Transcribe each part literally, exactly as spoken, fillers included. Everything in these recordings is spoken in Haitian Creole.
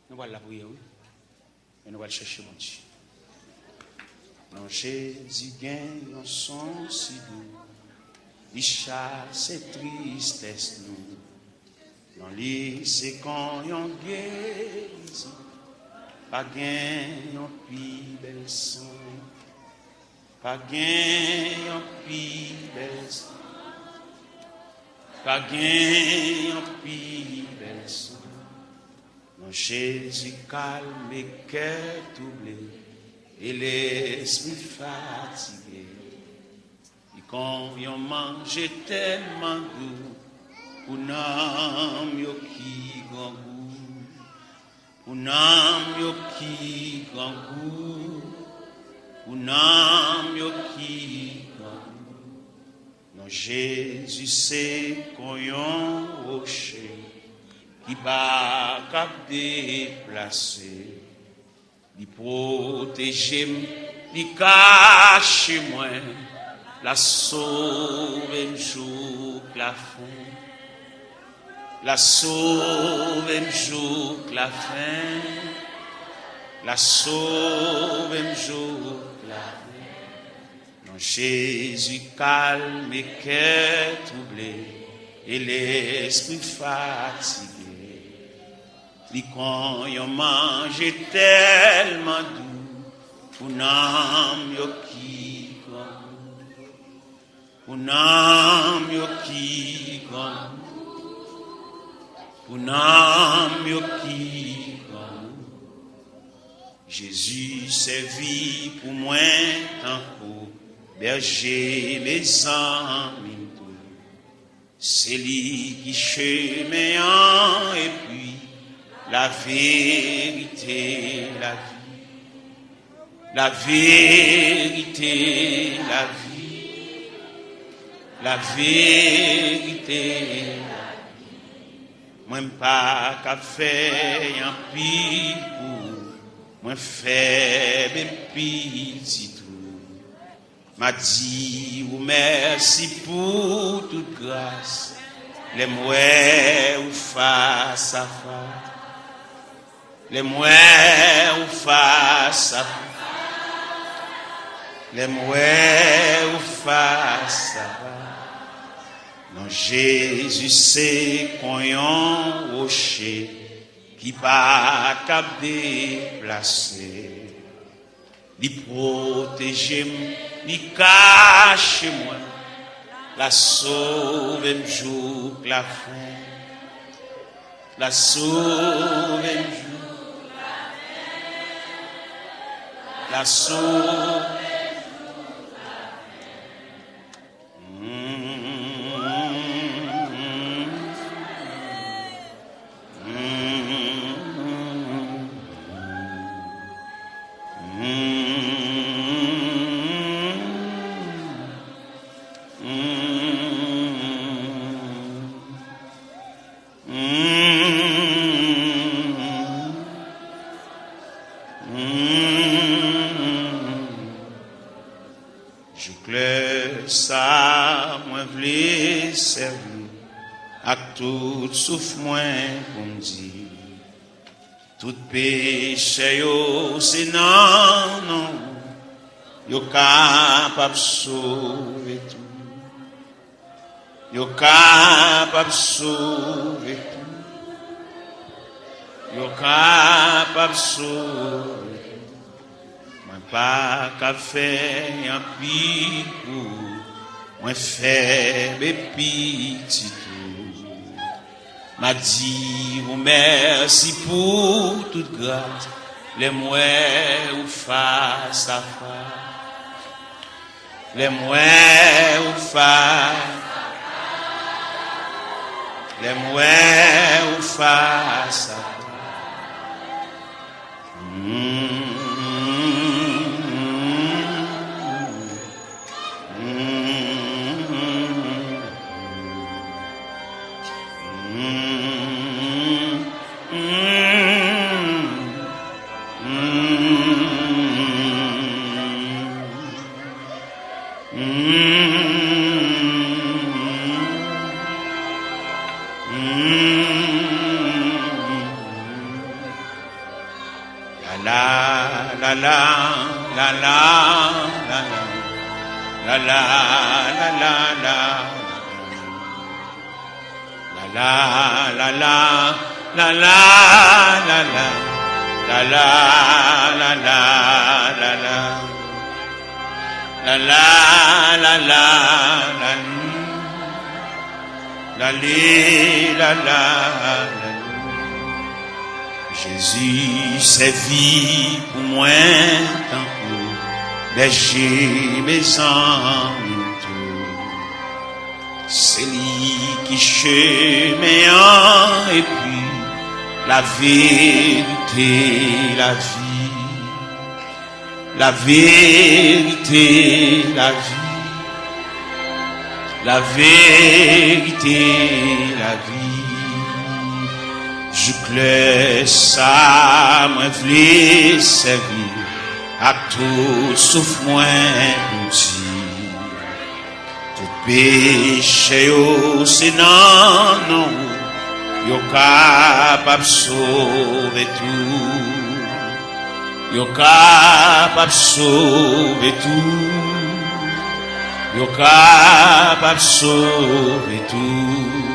Nou pral lapriyè, wi. Men nou pral chèche Bondye. Non Jezi gen yon son si dou. Li chase tristès nou. Non li se kon yon gerizi. Pa gen yon pi bèl son. Pa gen yon pi bèl son. Pa gen yon pi bèl son. Non Jezi kalme kè twouble e lespri fatige. Li kon yon manje tèlman dou pou nanm yo ki grangou. Pou nanm yo ki grangou. Pou nanm yo ki grangou. Non Jezi se kon yon woche ki pa kab deplase. Li pwoteje m, li kache mwen, l a sove m jouk lafen. L a sove m jouk lafen. L a sove m jouk lafen. Non Jezi kalme kè twouble e lespri fatige. Li kon yon manje tèlman dou pou nanm yo ki grangou. Pou nanm yo ki grangou. Pou nanm yo ki grangou. Jezi sèvi pou mwen tankou bèje, mezanmi m tou. Se li ki chemen an epi laverite, lavi. Laverite, lavi. Laverite, lavi. Mwen pa ka fè anpil pou ou. Mwen fèb e pitit ou. M a di ou mèsi pou tout gras. Lè m wè ou fas a fas. Lè m wè ou fas a fas. Lè m wè ou fas a fas. Non Jezi se kon yon woche ki pa kab deplase. Li pwoteje m, li kache mwen, l a sove m jouk lafen. L a sove m jouk lafen. L a sove m jouk lafen. Jouk lè sa a, mwen vle sèvi ak tout souf mwen pou m di, tout pechè yo se nan non ou yo kapab sove tou. Yo kapab sove tou. Yo kapab sove tou. Mwen pa ka fè anpil pou ou. Mwen fèb e pitit ou. M a di ou mèsi pou tout gras. Lè m wè ou fas a fas. Lè m wè ou fas. Lè m wè ou fas a fas. La la la la la la la la la la la la la. La la la la la la la la la la la la la la. La la la la la. La li la la la. Jezi sèvi pou mwen tankou bèje, mezanmi m tou. Se li ki chemen an epi laverite, lavi. Laverite, lavi. Laverite, lavi. Jouk lè sa mwen vle sèvi ak tout souf mwen pou di, tout peche yo se nan non ou yo kapab sove tou. Yo kapab sove tou. Yo kapab sove tou.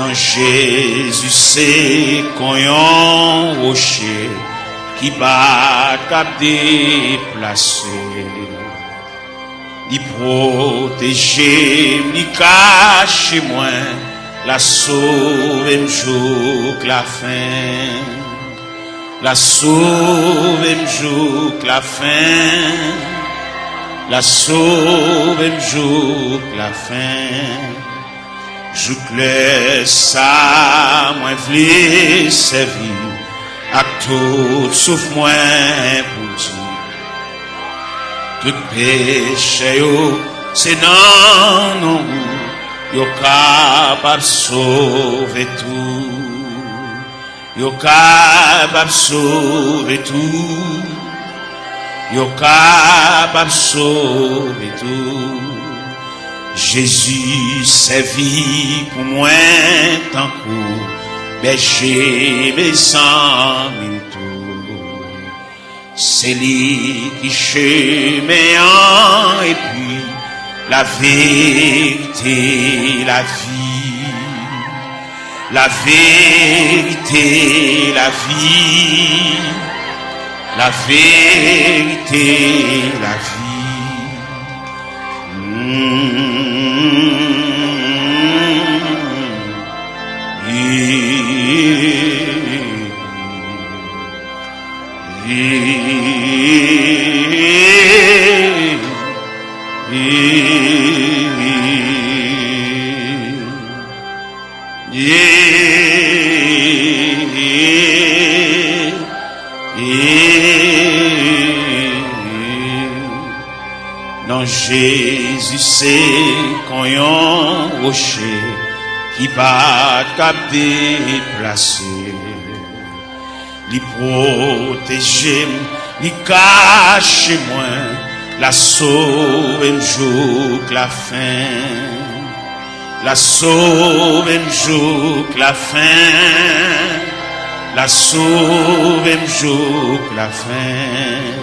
Non Jezi se kon yon woche ki pa t kab deplase. Li pwoteje m, li kache mwen, l a sove m jouk lafen. L a sove m jouk lafen. L a sove m jouk lafen. Jouk lè sa mwen vle sèvi ak tout souf mwen pou di, tout peche yo se nan non ou yo kapab sove tou. Yo kapab sove tou. Yo kapab sove tou. Jezi sèvi pou mwen tankou bèje, mezanmi m tou. Se li ki chemen an epi laverite, lavi. Laverite, lavi. Laverite, lavi. Non Jezi se kon yon woche ki pa t kab deplase. Li pwoteje m, li kache mwen, l a sove m jouk lafen. L a sove m jouk lafen. L a sove m jouk lafen.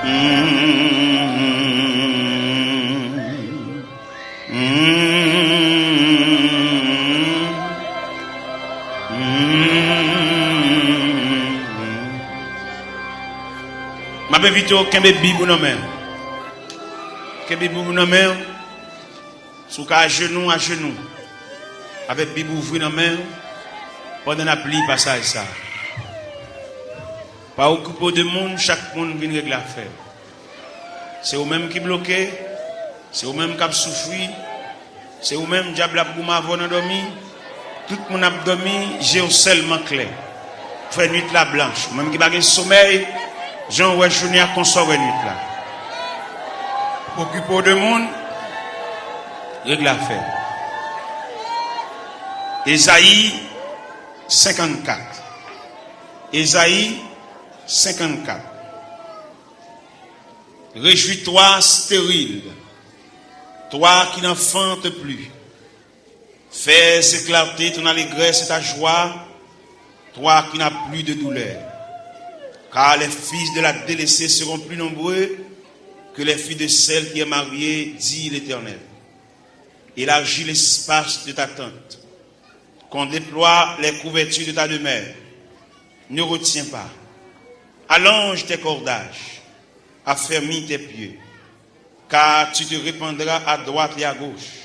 M ap envite w kenbe Bib ou nan men w. Kenbe Bib ou nan men w. Si w ka ajenou, ajenou. Avèk Bib ouvri nan men w, pandan n ap li pasaj sa a. Pa okipe w de moun, chak moun vin regle afè l. Se ou menm ki bloke, se ou menm k ap soufri, se ou menm dyab la ap goumen avè w nan dòmi. Tout moun ap dòmi, je w sèlman klè. Fè nwit la blanch. Ou menm ki pa gen somèy, jan w wè jounen an, konsa w wè nwit la. Okipe w de moun, regle afè w. Ezayi senkannkat. Ezayi senkannkat. Réjouis-toi, stérile, toi qui n'enfantes plus. Fais éclater ton allégresse et ta joie, toi qui n'as plus de douleur. Car les fils de la délaissée seront plus nombreux que les fils de celle qui est mariée, dit l'Éternel. Élargis l'espace de ta tente, qu'on déploie les couvertures de ta demeure. Ne retiens pas. Allonge tes cordages, affermis tes pieux, car tu te répandras à droite et à gauche,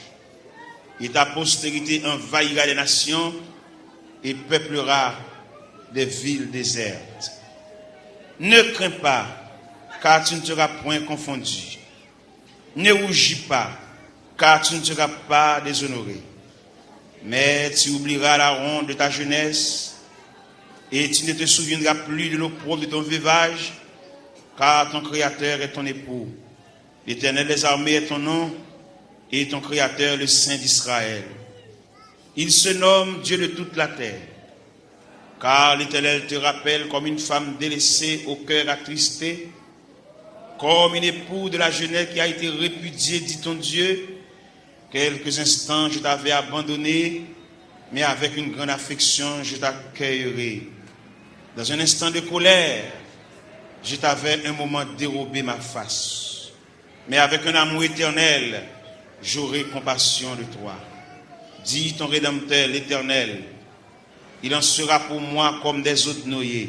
et ta postérité envahira les nations et peuplera des villes désertes. Ne crains pas, car tu ne seras point confondu. Ne rougis pas, car tu ne seras pas déshonoré. Mais tu oublieras la honte de ta jeunesse, et tu ne te souviendras plus de l'opprobre de ton veuvage, car ton Créateur est ton époux. L'Éternel des armées est ton nom, et ton Créateur le Saint d'Israël. Il se nomme Dieu de toute la terre. Car l'Éternel te rappelle comme une femme délaissée au cœur attristé, comme une épouse de la jeunesse qui a été répudiée, dit ton Dieu. Quelques instants, je t'avais abandonné, mais avec une grande affection, je t'accueillerai. Dans un instant de colère, je t'avais un moment dérobé ma face. Mais avec un amour éternel, j'aurai compassion de toi. Dit ton Rédempteur, l'Éternel, il en sera pour moi comme des eaux de Noé.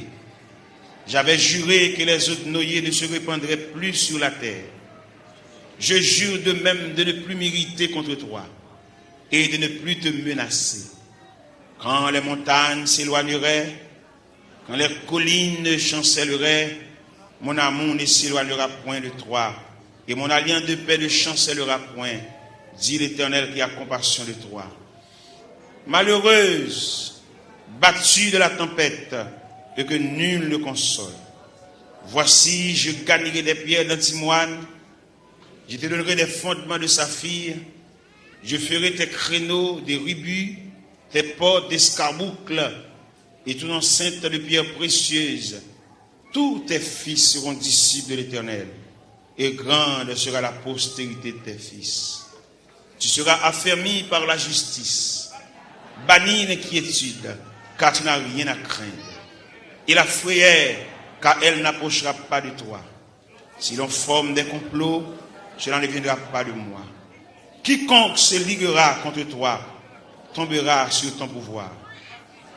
J'avais juré que les eaux de Noé ne se répandraient plus sur la terre. Je jure de même de ne plus m'irriter contre toi et de ne plus te menacer. Quand les montagnes s'éloigneraient, quand les collines chanceleraient, mon amour ne s'éloignera point de toi, et mon alliance de paix ne chancelera point, dit l'Éternel qui a compassion de toi. Malheureuse, battue de la tempête, et que nul ne console. Voici, je garnirai des pierres d'antimoine, je te donnerai des fondements de saphir, je ferai tes créneaux de rubis, tes portes d'escarboucle, et toute enceinte de pierres précieuses. Tous tes fils seront disciples de l'Éternel, et grande sera la postérité de tes fils. Tu seras affermi par la justice. Bannis l'inquiétude, car tu n'as rien à craindre. Et la frayeur, car elle n'approchera pas de toi. Si l'on forme des complots, cela ne viendra pas de moi. Quiconque se liguera contre toi tombera sur ton pouvoir.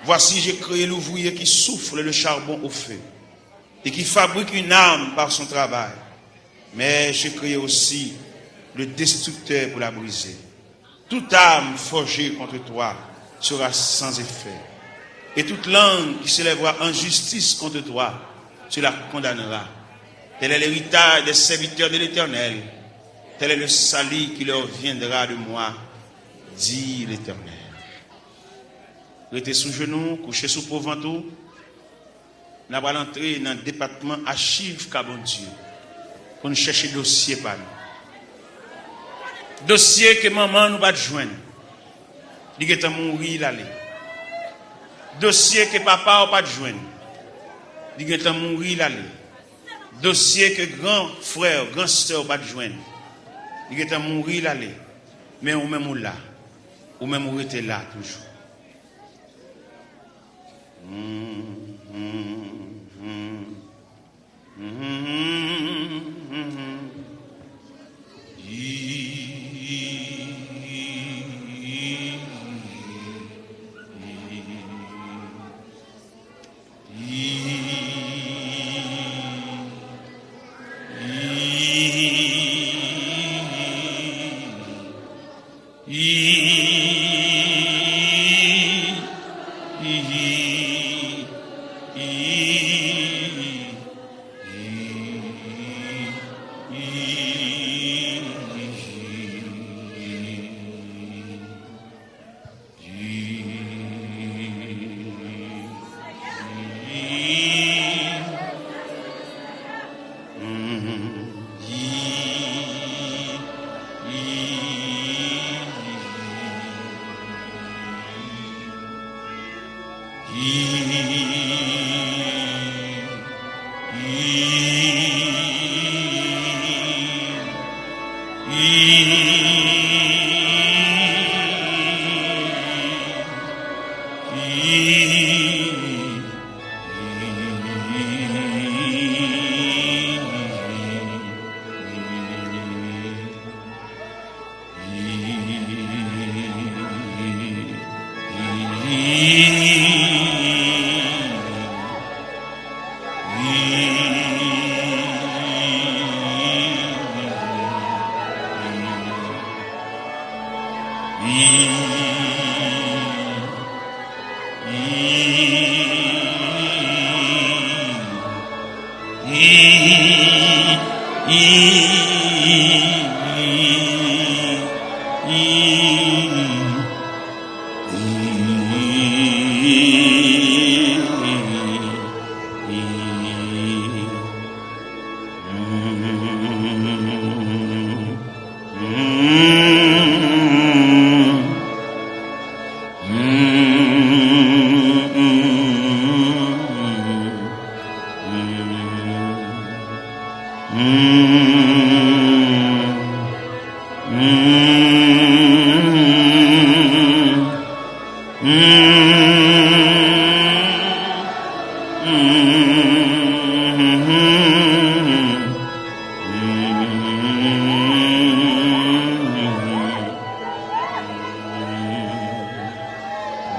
Voici, j'ai créé l'ouvrier qui souffle le charbon au feu et qui fabrique une arme par son travail. Mais j'ai créé aussi le destructeur pour la briser. Toute arme forgée contre toi sera sans effet, et toute langue qui s'élèvera en justice contre toi, tu la condamneras. Tel est l'héritage des serviteurs de l'Éternel, tel est le salut qui leur viendra de moi, dit l'Éternel. Rete sou jenou, kouche sou po vant ou. N ap al antre nan depatman achiv ka Bondye pou n chèche dosye pa nou. Dosye ke manman nou pa t jwenn, li gentan mouri, l ale. Dosye ke papa w pa t jwenn, li gentan mouri, l ale. Dosye ke gran frè w, gran sè w pa t jwenn, li gentan mouri, l ale. Men ou menm ou la, ou menm ou rete la toujou.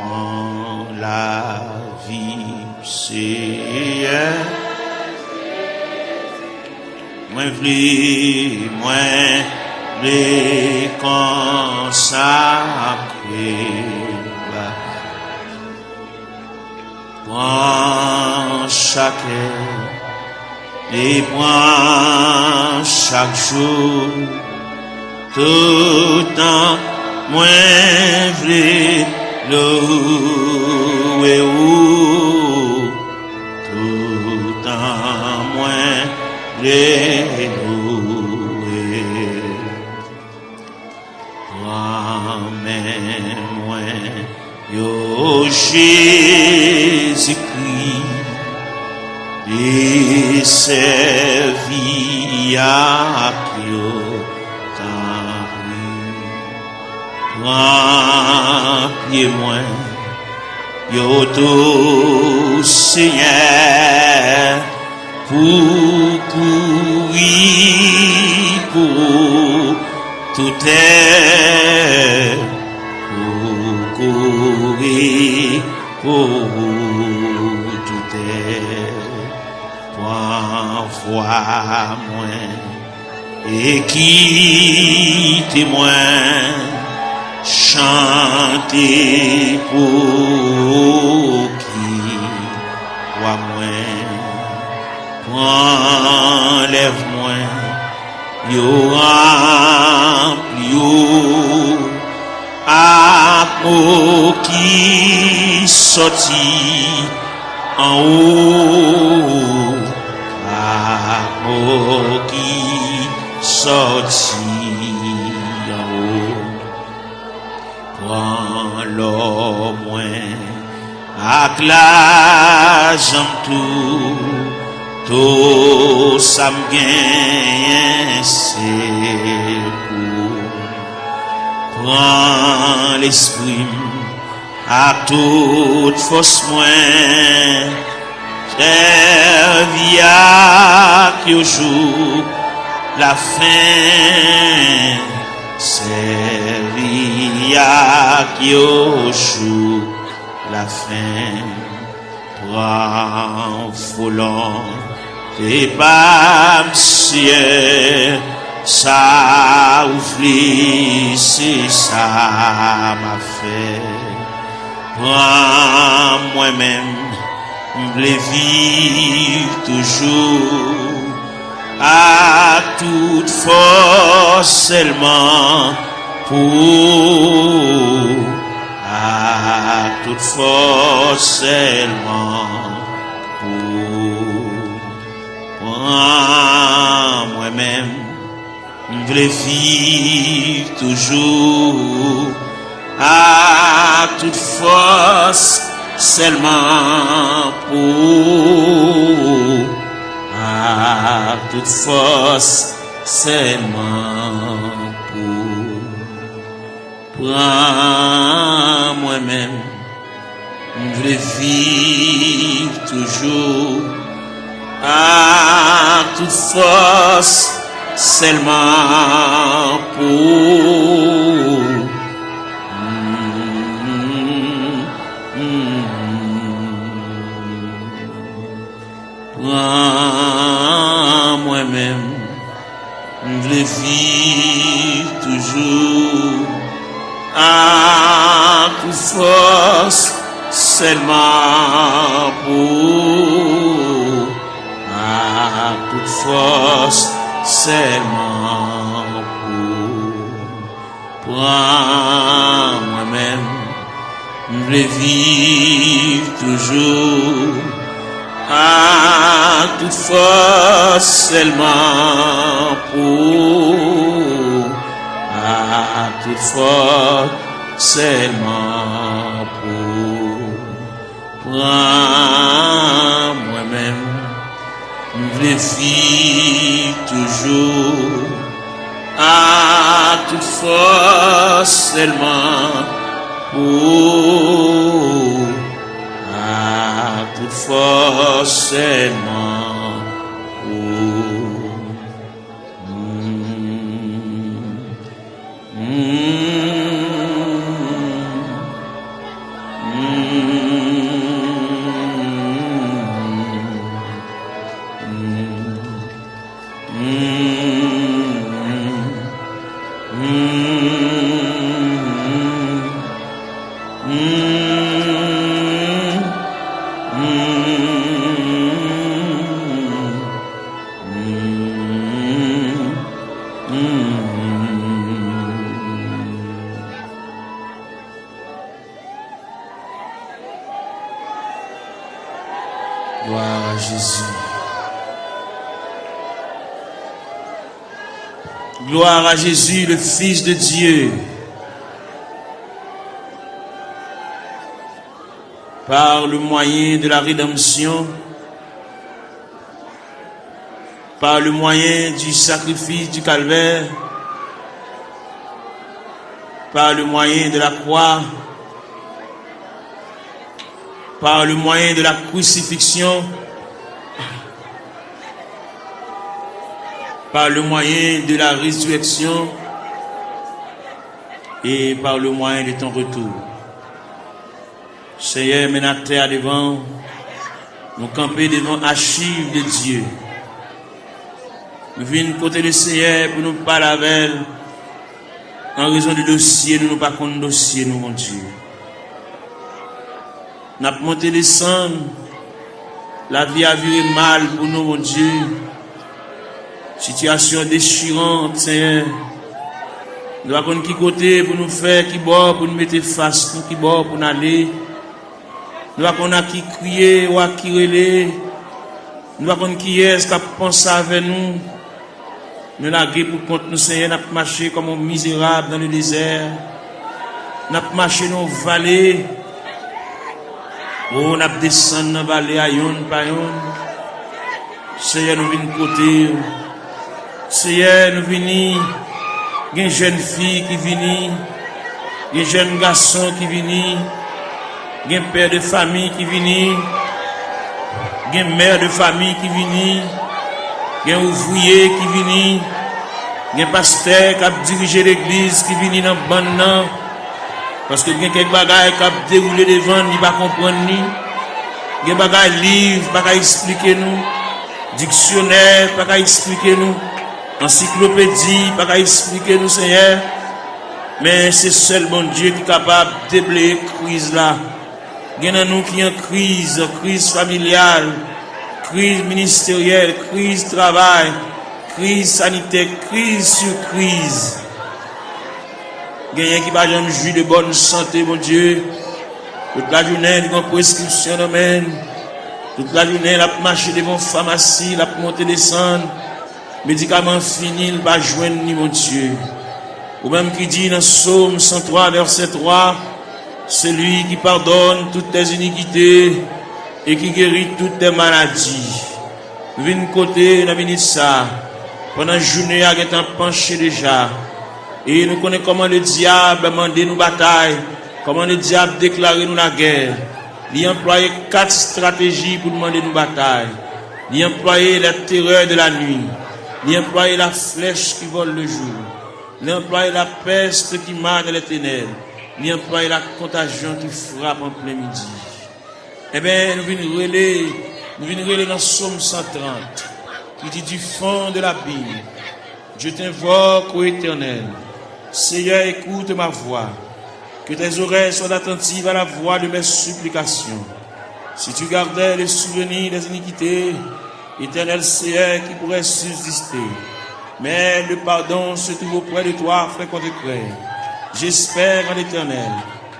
Pran lavi m, Seyè. Mwen vle, mwen vle konsakre m ba. Pran chak lè e pran chak jou, toutan mwen vle louwe ou, toutan mwen vle louwe. Pran men mwen yo, Jezikri, e sèvi ak yo, tanpri. Pran pye mwen yo tou, Senyè, pou kouri pou toutè, pou kouri pou toutè. Pran vwa mwen e kite mwen chante pou ki wa mwen. Pran lèv mwen, yo ranpli yo ak mo ki sòti anwo, ak mo ki sòti anwo. Pran lò mwen ak lajan m tou, tou sa m genyen se pou ou. Pran lespri m ak tout fòs mwen, sèvi ak yo jouk lafen, sèvi ak yo jouk lafen. Pran volonte pa m, Seyè, sa ou vle, se sa m ap fè. Pran mwen menm, m vle viv toujou ak tout fòs sèlman pou ou, ak tout fòs sèlman pou ou. Pran menm, m vle viv toujou. A tout fòs sèlman pou ou. A tout fòs sèlman pou ou. Pran mwen menm, m vle viv toujou. A tout fòs sèlman pou ou. Pran mwen menm, m vle viv toujou. A tout fòs sèlman pou ou. A tout fòs sèlman pou ou. Pran mwen menm, m vle viv toujou. A tout fòs sèlman pou ou. A tout fòs sèlman pou ou. Pran mwen menm, m vle viv toujou. A tout fòs sèlman pou ou. A tout fòs sèlman pou ou. Gloire à Jésus. Gloire à Jésus, le Fils de Dieu. Par le moyen de la rédemption, par le moyen du sacrifice du calvaire, par le moyen de la croix, par le moyen de la crucifixion, par le moyen de la résurrection et par le moyen de ton retour. Senyè, men n atè a devan w. Nou kanpe devan achiv de Dye. Nou vin kote Lesenyè pou nou pale avè l. An rezon de dosye nou, nou pa konn dosye nou, Bondye. N ap monte desann. Lavi a vire mal pou nou, Bondye. Sitiyasyon an dechiran, Senyè. Nou pa konn ki kote pou nou fè, ki bò pou nou mete fas nou, ki bò pou n ale. Nou pa konn a ki kriye ou a ki rele. Nou pa konn kiyès k ap panse avè nou. Nou lage pou kont nou, Senyè, n ap mache kòm yon mizerab nan le dezè. N ap mache nan yon vale. O, n ap desann nan vale a yonn pa yonn. Senyè, nou vin kote w. Senyè, nou vini. Gen jèn fi ki vini. Gen jèn gason ki vini. Gen pè de fami ki vini. Gen mè de fami ki vini. Gen ouvriye ki vini. Gen pastè k ap dirije legliz ki vini nan bann nan. Paske gen kèk bagay k ap dewoule devan n, li pa konprann li. Gen bagay liv pa ka eksplike nou. Diksyonè pa ka eksplike nou. Ansiklopedi pa ka eksplike nou, Senyè. Men se sèl Bondye ki kapab debleye kriz la. Gen nan nou ki an kriz, kriz familyal, kriz ministeryèl, kriz travay, kriz sanitè, kriz sou kriz. Genyen ki pa janm jwi de bòn sante, Bondye. Tout lajounen, li gen preskripsyon nan men l. Tout lajounen, l ap mache devan famasi, l ap monte desann. Medikaman fini, l pa jwenn li, Bondye. Ou menm ki di nan Sòm san twa, vèsè twa, Celui qui pardonne toutes tes iniquités et qui guérit toutes tes maladies. Nou vin kote nan minit sa, pandan jounen a gentan panche deja, e nou konnen kòman ledyab mande nou batay, kòman ledyab deklare nou lagè. Li anplwaye kat estrateji pou l mande nou batay. Li anplwaye la terè de la nwi. Li anplwaye la flèch ki vòl le jou. Li anplwaye la pèst ki mane lè tenèb. Li anplwaye la kontajyon ki frape an plen midi. Enben, nou vin rele, nou vin rele nan Sòm san trant, ki di, du fond de l'abîme, je t'invoque, ô Éternel. Seigneur, écoute ma voix. Que tes oreilles soient attentives à la voix de mes supplications. Si tu gardais le souvenir des iniquités, Éternel Seigneur, qui pourrait subsister? Mais le pardon se trouve auprès de toi, frère contre frère. J'espère en l'Éternel.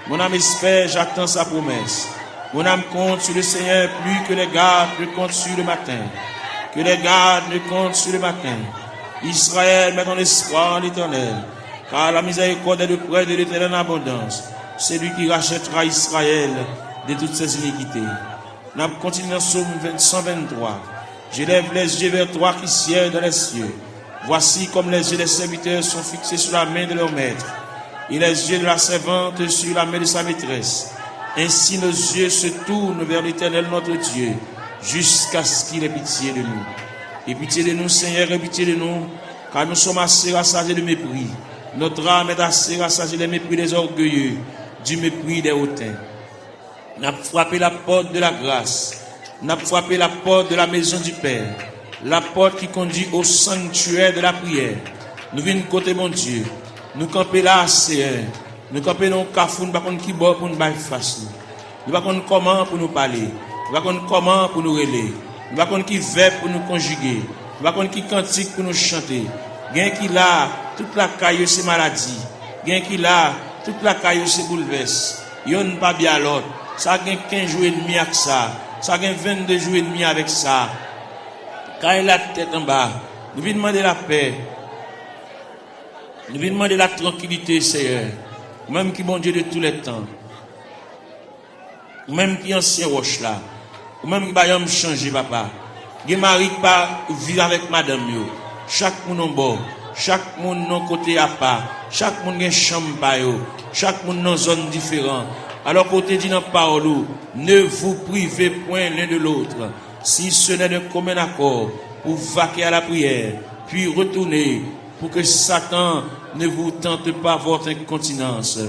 Mon âme espère, j'attends sa promesse. Mon âme compte sur le Seigneur plus que les gardes ne comptent sur le matin. Que les gardes ne comptent sur le matin. Israël, mets ton espoir en l'Éternel, car la miséricorde est auprès de l'Éternel en abondance, celui qui rachètera Israël de toutes ses iniquités. N ap kontinye nan Sòm ven, san venntwa. J'élève les yeux vers toi qui sièges dans les cieux. Voici comme les yeux des serviteurs sont fixés sur la main de leur maître, et les yeux de la servante sur la main de sa maîtresse. Ainsi nos yeux se tournent vers l'Éternel notre Dieu, jusqu'à ce qu'il ait pitié de nous. Aie pitié de nous, Seigneur, aie pitié de nous, car nous sommes assez rassasiés de mépris. Notre âme est assez rassasiée des mépris des orgueilleux, du mépris des hautains. N ap frape la pòt de la gras. N ap frape la pòt de la maison du Père. La porte qui conduit au sanctuaire de la prière. Nou vin kote Bondye. Nou kanpe la, Seyè. Nou kanpe nan yon kafou, nou pa konn ki bò pou nou bay fas nou. Nou pa konn kòman pou nou pale. Nou pa konn kòman pou nou rele. Nou pa konn ki vèb pou nou konjige. Nou pa konn ki kantik pou nou chante. Gen ki la, tout lakay yo se maladi. Gen ki la, tout lakay yo se boulvès. Yonn pa byen a lòt. Sa gen kenz jou edmi ak sa. Sa gen vennde jou edmi avèk sa. Kay la tèt anba. Nou vin mande lapè. Nou vin mande la trankilite, Seyè. Ou menm ki Bondye de tou lè tan. Ou menm ki ansyen wòch la. Ou menm ki pa janm chanje, papa. Gen mari ki pa viv avèk madanm yo. Chak moun yon bò. Chak moun yon kote apa. Chak moun gen chanm pa yo. Chak moun nan zòn diferan. Alò ke w te di nan pawòl ou, ne vous privez point l'un de l'autre, si ce n'est d'un commun accord, pour vaquer à la prière, puis retournez, pour que Satan ne vous tente pas votre incontinence.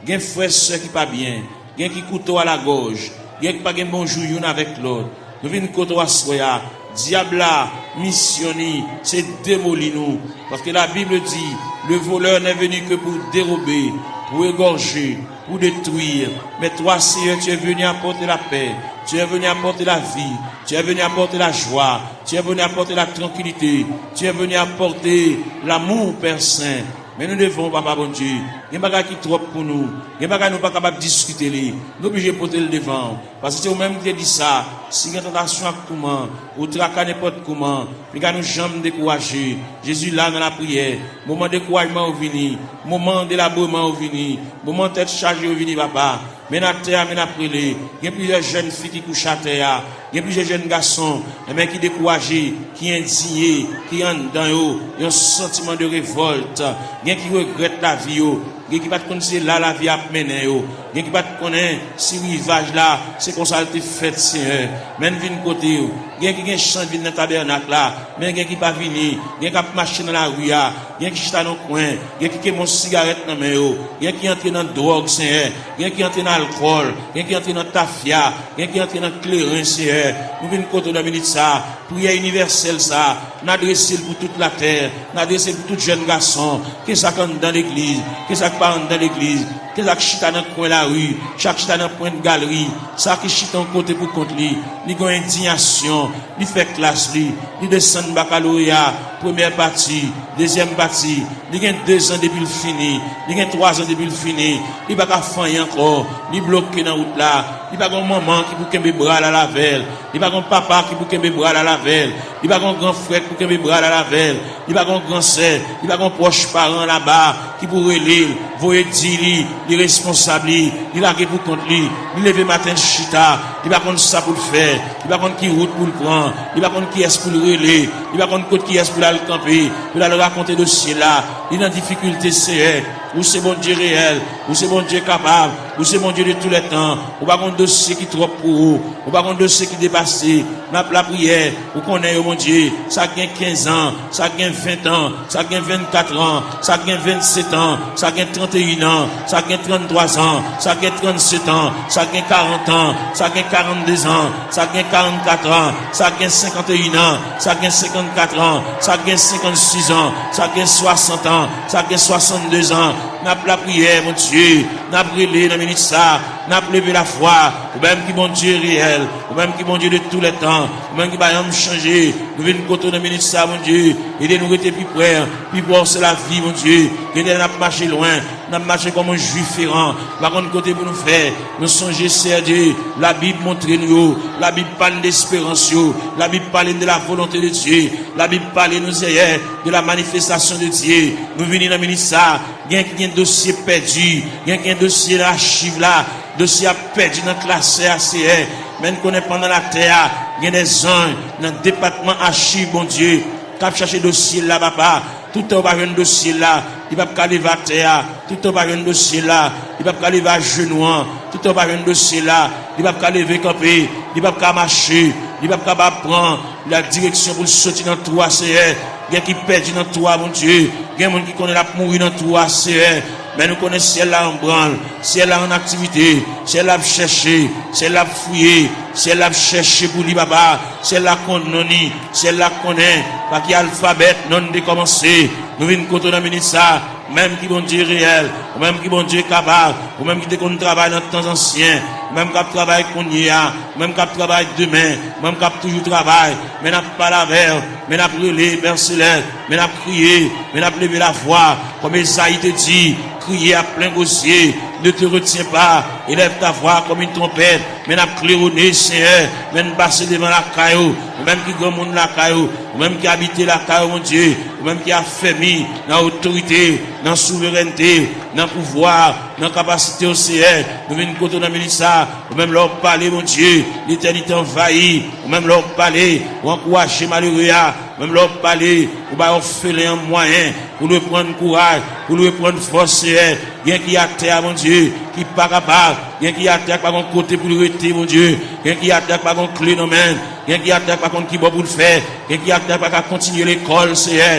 Gen frè, sè ki pa byen, gen ki kouto a lagòj, gen ki pa gen bon jou youn avèk lòt. Nou vin kote w aswè a. Dyab la, misyon li, se demoli nou. Paske la Bible dit, le voleur n'est venu que pour dérober, pour égorger, pour détruire. Mais toi, Seigneur, tu es venu apporter la paix, tu es venu apporter la vie, tu es venu apporter la joie, tu es venu apporter la tranquillité, tu es venu apporter l'amour, Père Saint. Men nou devan w, Papa Bondye. Gen bagay ki twòp pou nou. Gen bagay nou pa kapab diskite li. Nou oblije pote l devan w. Paske se ou menm ki te di sa. Si gen tantasyon ak touman, ou traka nenpòt kouman, piga nou janm dekouraje. Jezi la nan lapriyè. Moman dekourajman yo vini. Moman delabreman yo vini. Moman tèt chaje yo vini, Papa. Men n atè a, men n ap rele. Gen plizyè jèn fi ki kouche atè a. Gen plizyè jèn gason, enben, ki dekouraje, ki endiye, ki anndan yo, yon santiman de revòlt. Gen ki regrèt lavi yo. Gen ki pa t konn se la lavi a ap mennen yo. Gen ki pa t konnen si rivaj la, se konsa l te fèt, Seyè. Men n vin kote w. Gen ki gen chans vin nan tabènak la, men gen ki pa vini. Gen k ap mache nan lari a. Gen ki chita nan kwen, gen ki kenbe yon sigarèt nan men yo, gen ki antre nan dwòg, Seyè, gen ki antre nan alkòl, gen ki antre nan tafya, gen ki antre nan kleren, Seyè. Nou vin kote w nan minit sa a, priyè inivèsèl sa a, n adrese l pou tout latè, n adrese l pou tout jèn gason, ke sa k anndan legliz, ke sa k pa anndan legliz. Kèk sa k chita nan kwen lari, sa k chita nan pwent galri, sa ki chita yon kote pou kont li, li gen yon endiyasyon, li fè klas li, li desann bakaloreya, premyè pati, dezyèm pati, li gen dezan depi l fini, li gen twazan depi l fini, li pa ka fè anyen ankò, li bloke nan wout la, li pa gen yon manman ki pou kenbe bra l al avè l, li pa gen yon papa ki pou kenbe bra l al avè l, li pa gen yon gran frè ki pou kenbe bra l al avè l, li pa gen yon gran sè, li pa gen yon pwòch paran laba ki pou rele l, voye di li, li responsab li, li lage pou kont li, li leve maten l chita, li pa konn sa pou l fè, li pa konn ki wout pou l pran, li pa konn kiyès pou l rele, li pa konn kot kiyès pou l al kanpe, pou l al rakonte dosye l la, li nan difikilte, Seyè. Ou se Bondye reyèl, ou se Bondye kapab, ou se Bondye de tou lè tan, ou pa gen dosye ki twòp pou ou, ou pa gen dosye ki depase. N ap lapriyè, ou konnen yo, Bondye, sa k gen kenz an, sa k gen ven an, sa k gen vennkat an, sa k gen vennset an, sa k gen tranteyin an, sa k gen tranntwa an, sa k gen trannset an, sa k gen karant an, sa k gen karannde an, sa k gen karannkat an, sa k gen senkanteyin an, sa k gen senkannkat an, sa k gen senkannsis an, sa k gen swasant an, sa k gen swasannde an. N ap lapriyè, Bondye, n ap rele nan minit sa, n ap leve lafwa, ou menm ki Bondye reyèl, ou menm ki Bondye de tou lè tan, ou menm ki pa janm chanje. Nou vin kote w nan minit sa, Bondye, ede nou rete pi pre, pi pre w se lavi, Bondye. Gen de lè n ap mache lwen, n ap mache kòm yon Jwif eran, nou pa konn kote pou nou fè. Nou sonje, Seyè Dye, Labib montre nou yo, Labib pale n de esperans yo, Labib pale n de la volonte de Dye, Labib pale nou, Seyè, de la manifestasyon de Dye. Nou vini nan minit sa, gen ki gen dosye pèdi, gen ki gen dosye nan achiv la, dosye a pèdi nan klasè a, Seyè. Men n konnen pandan n atè a, gen de zanj nan depatman achiv, Bondye, k ap chache dosye l la, papa. Toutan yo pa jwenn dosye l la, li p ap ka leve atè a. Toutan yo pa jwenn dosye l la, li p ap ka leve ajenou an. Toutan yo pa jwenn dosye l la, li p ap ka leve kanpe, li p ap ka mache, li p ap ka ba pran la direksyon pou l soti nan twou a, Seyè. Gen ki pèdi nan twou a, Bondye. Gen moun ki konnen l ap mouri nan twou a, Seyè. Men nou konnen syèl la an branl, syèl la an aktivite, syèl la ap chèche, syèl la ap fouye, syèl la ap chèche pou li, papa. Syèl la konn non ni, syèl la konnen pa ki alfabè non n te kòmanse. Nou vin kote w nan minit sa, ou menm ki Bondye reyèl, ou menm ki Bondye kapab, ou menm ki te konn travay nan tan ansyen, ou menm k ap travay kounye a, ou menm k ap travay demen, ou menm k ap toujou travay, men n ap pale avè w, men n ap rele, Pè Selès, men n ap kriye, men n ap leve lavwa, kòm Ezayi te di, criez à plein gosier, ne te retiens pas, élève ta voix comme une trompette, men n ap klewone, Seyè, men n pase devan lakay ou, ou menm ki granmoun lakay ou, ou menm ki abite lakay ou, Bondye, ou menm ki afèmi nan otorite, nan souverènte, nan pouvwa, nan kapasite w, Seyè. Nou vin kote w nan minit sa, ou menm lè w pale, Bondye, letènite anvayi, ou menm lè w pale, ou ankouraje malere a, ou menm lè w pale, ou bay òfelen an mwayen pou l reprann kouraj, pou l reprann fòs, Seyè. Gen ki atè a, Bondye, ki pa kapab. Gen ki atè a ki pa gen kote pou l rete, Bondye. Gen ki atè a ki pa gen kle nan men l. Gen ki atè a ki pa konn ki bò pou l fè. Gen ki atè a ki pa ka kontinye lekòl, Seyè.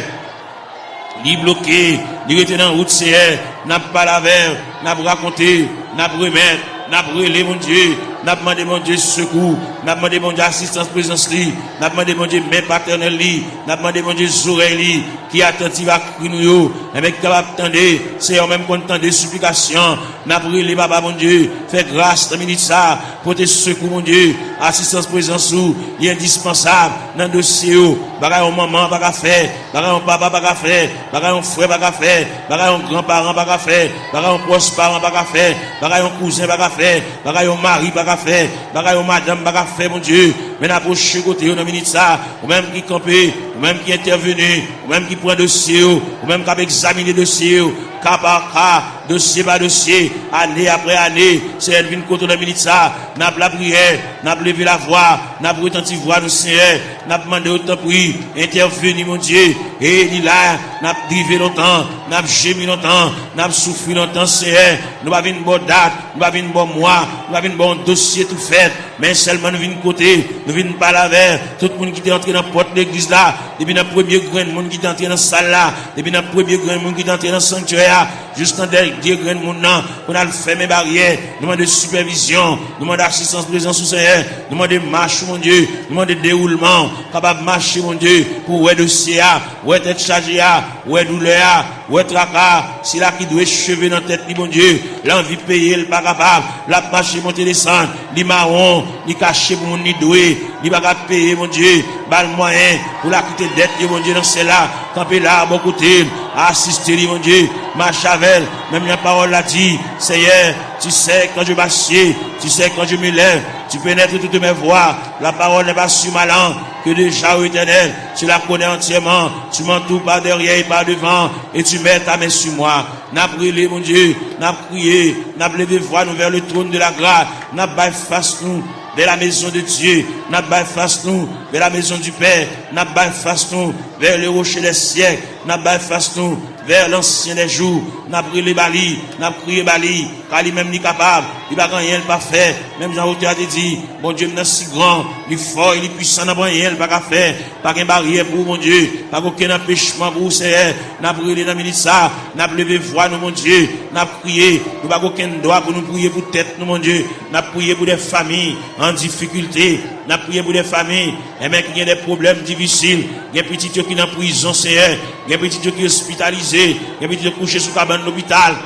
Li bloke, li rete nan wout, Seyè. N ap pale avè l, n ap rakonte, n ap remèt, n ap rele, Bondye. N ap mande, Bondye, sekou. N ap mande, Bondye, asistans prezans li. N ap mande, Bondye, men patènèl li. N ap mande, Bondye, zorèy li ki atantiv a kri nou yo, enben ki kapab tande. Seyè, ou menm konn tande siplikasyon. N ap rele, Papa Bondye, fè gras nan minit sa, pote sekou, Bondye, asistans prezans ou, li endispansab nan dosye yo. Bagay yon manman pa ka fè, bagay yon papa pa ka fè, bagay yon frè pa ka fè, bagay yon gran paran pa ka fè, bagay yon pwòch paran pa ka fè, bagay yon kouzen pa ka fè, bagay yon mari pa ka fè, bagay yon madanm pa ka fè, Bondye. Men n apwoche kote yo nan minit sa, ou menm ki kanpe, ou menm ki entèveni, ou menm ki pran dosye yo, ou menm k ap egzamine dosye yo, ka pa ka, dosye pa dosye, ane apre ane, Seyè, n vin kote w nan minit sa, n ap lapriyè, n ap leve lavwa, n ap retanti vwa nou, Seyè, n ap mande w, tanpri, entèveni, Bondye, e li la, n ap drive lontan, n ap jemi lontan, n ap soufri lontan, Seyè, nou pa vin ba w dat, nou pa vin ba w mwa, nou pa vin ba w yon dosye tou fèt, men sèlman nou vin kote, nou vin pale avè tout moun ki te antre nan pòt legliz la, depi nan premye grenn moun ki te antre nan sal la, depi nan premye grenn moun ki te antre nan sanktyè a, jis nan dè-, Dye grenn moun nan, pou n al fèmen baryè. Nou mande sipèvizyon, nou mande asistans prezans ou, Senyè. Nou mande mach ou, Bondye. Nou mande dewoulman ou, kapab mache, Bondye, pou wè dosye a, wè tèt chaje a, wè doulè a, wè traka a. Sila ki dwe cheve nan tèt li, Bondye, l anvi peye, l pa kapab, l ap mache monte desann, li mawon, li kache pou moun li dwe, li pa ka peye, Bondye, ba l mwayen pou l akite dèt yo, Bondye, nan syèl la, kanpe la, bò kote l, asiste li, Bondye, mache avè l, menm jan pawòl la di, Seyè, tu sais quand je m'assieds, tu sais quand je me lève, tu pénètres toutes mes voies, la parole n'est pas sur ma langue, que déjà, ô Éternel, tu la connais entièrement, tu m'entoures par derrière et par devant, et tu mets ta main sur moi. N ap rele, Bondye, n ap kriye, n ap leve vwa nou vers le trône de la grâce, n ap bay fas nou vers la maison de Dieu, n ap bay fas nou vers la maison du Père, n ap bay fas nou vers le rocher des siècles, n ap bay fas nou vers l'ancien des jours, n ap rele ba li, n ap kriye ba li, ka li menm li kapab, li pa gen anyen l pa fè, menm jan otè a te di, Bondye m nan si gran, li fò e li pwisan, nan pa anyen l pa ka fè, pa gen baryè pou ou, Bondye, pa gen okenn anpechman pou ou, Seyè, n ap rele nan minit sa, n ap leve vwa nou, Bondye, n ap kriye, nou pa gen okenn dwa pou nou priye pou tèt nou, Bondye, n ap priye pou de fanmi an difikilte, n ap priye pou de fanmi, enben, ki gen de pwoblèm difisil, gen pitit yo ki nan prizon, Seyè, gen pitit yo ki ospitalize, gen pitit yo kouche sou kabann lopital.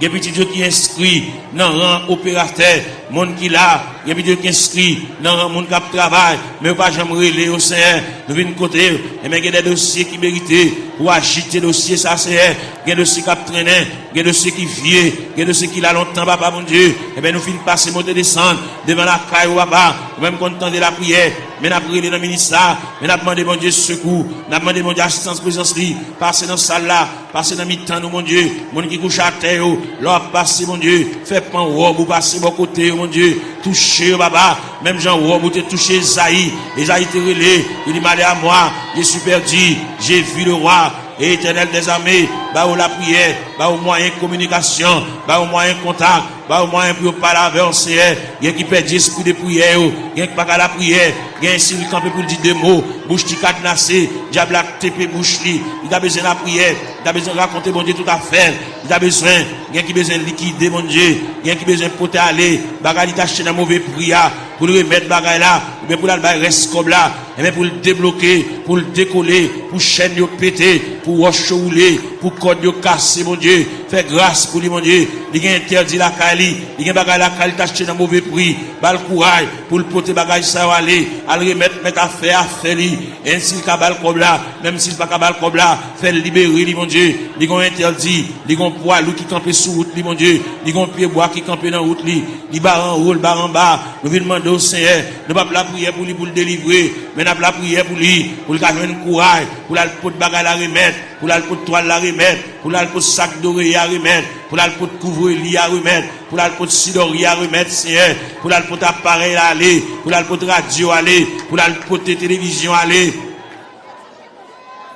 Gen pitit yo ki enskri nan ran operatè, moun ki la, gen pitit yo ki enskri nan ran moun k ap travay, men yo pa janm rele yo, Senyè. Nou vin kote yo, enben gen de dosye ki merite pou ajite dosye sa, Senyè. Gen dosye k ap trennen, gen dosye ki vye, gen dosye ki la lontan, Papa Bondye. Enben nou vin pase monte desann devan lakay ou, Papa. Ou menm konn tande lapriyè, men n ap rele nan minit sa, men n ap mande Bondye sekou, n ap mande Bondye asistans prezans li, pase nan sal la, pase nan mitan nou, Bondye. Moun ki kouche atè yo, lè w ap pase, Bondye, fè pan wòb ou pase bò kote yo, Bondye. Touche yo, Papa, menm jan wòb ou te touche Ezayi. Ezayi te rele, li di, Malè a mwa, je suis perdu, j'ai vu le roi, Etènèl dèzame, ba yo lapriyè, ba yo mwayen kominikasyon, ba yo mwayen kontak, ba yo mwayen pou yo pale avè w, Senyè. Gen ki pèdi espri de priyè yo, gen ki pa ka lapriyè, gen si l kanpe pou l di de mo, bouch li kadnase, dyab la tepe bouch li, li ta bezwen lapriyè, li ta bezwen rakonte Bondye tout afè l, li ta bezwen, gen ki bezwen likide Bondye, gen ki bezwen pote ale bagay li t achte nan move pri a, pou l remèt bagay la, oubyen pou l al bay rès kòb la, enben pou l debloke, pou l dekole, pou chèn yo pete, pou wòch yo woule, pou kòd yo kase, Bondye. Fè gras pou li, Bondye. Li gen entèdi lakay li, li gen bagay lakay li t achte nan move pri. Ba l kouraj pou l pote bagay sa yo ale, al remèt mèt afè a afè li. Enn si l ka ba l kòb la, menm si l pa ka ba l kòb la, fè l libere li, Bondye. Li gen entèdi, li gen pwa lou ki kanpe sou wout li, Bondye. Li gen pyebwa ki kanpe nan wout li. Li bare anwo, li bare anba. Nou vin mande w, Senyè, nou p ap lapriyè pou li pou l delivre, men n ap lapriyè pou li, pou l ka jwenn kouraj, pou l al pot bagay la remèt, pou l al pot twal la remèt, pou l al pot sak doreye a remèt, pou l al pot kouvre li a remèt, pou l al pot si dòri a remèt, Senyè, pou l al pot aparèy la ale, pou l al pot radyo ale, pou l al pote televizyon ale.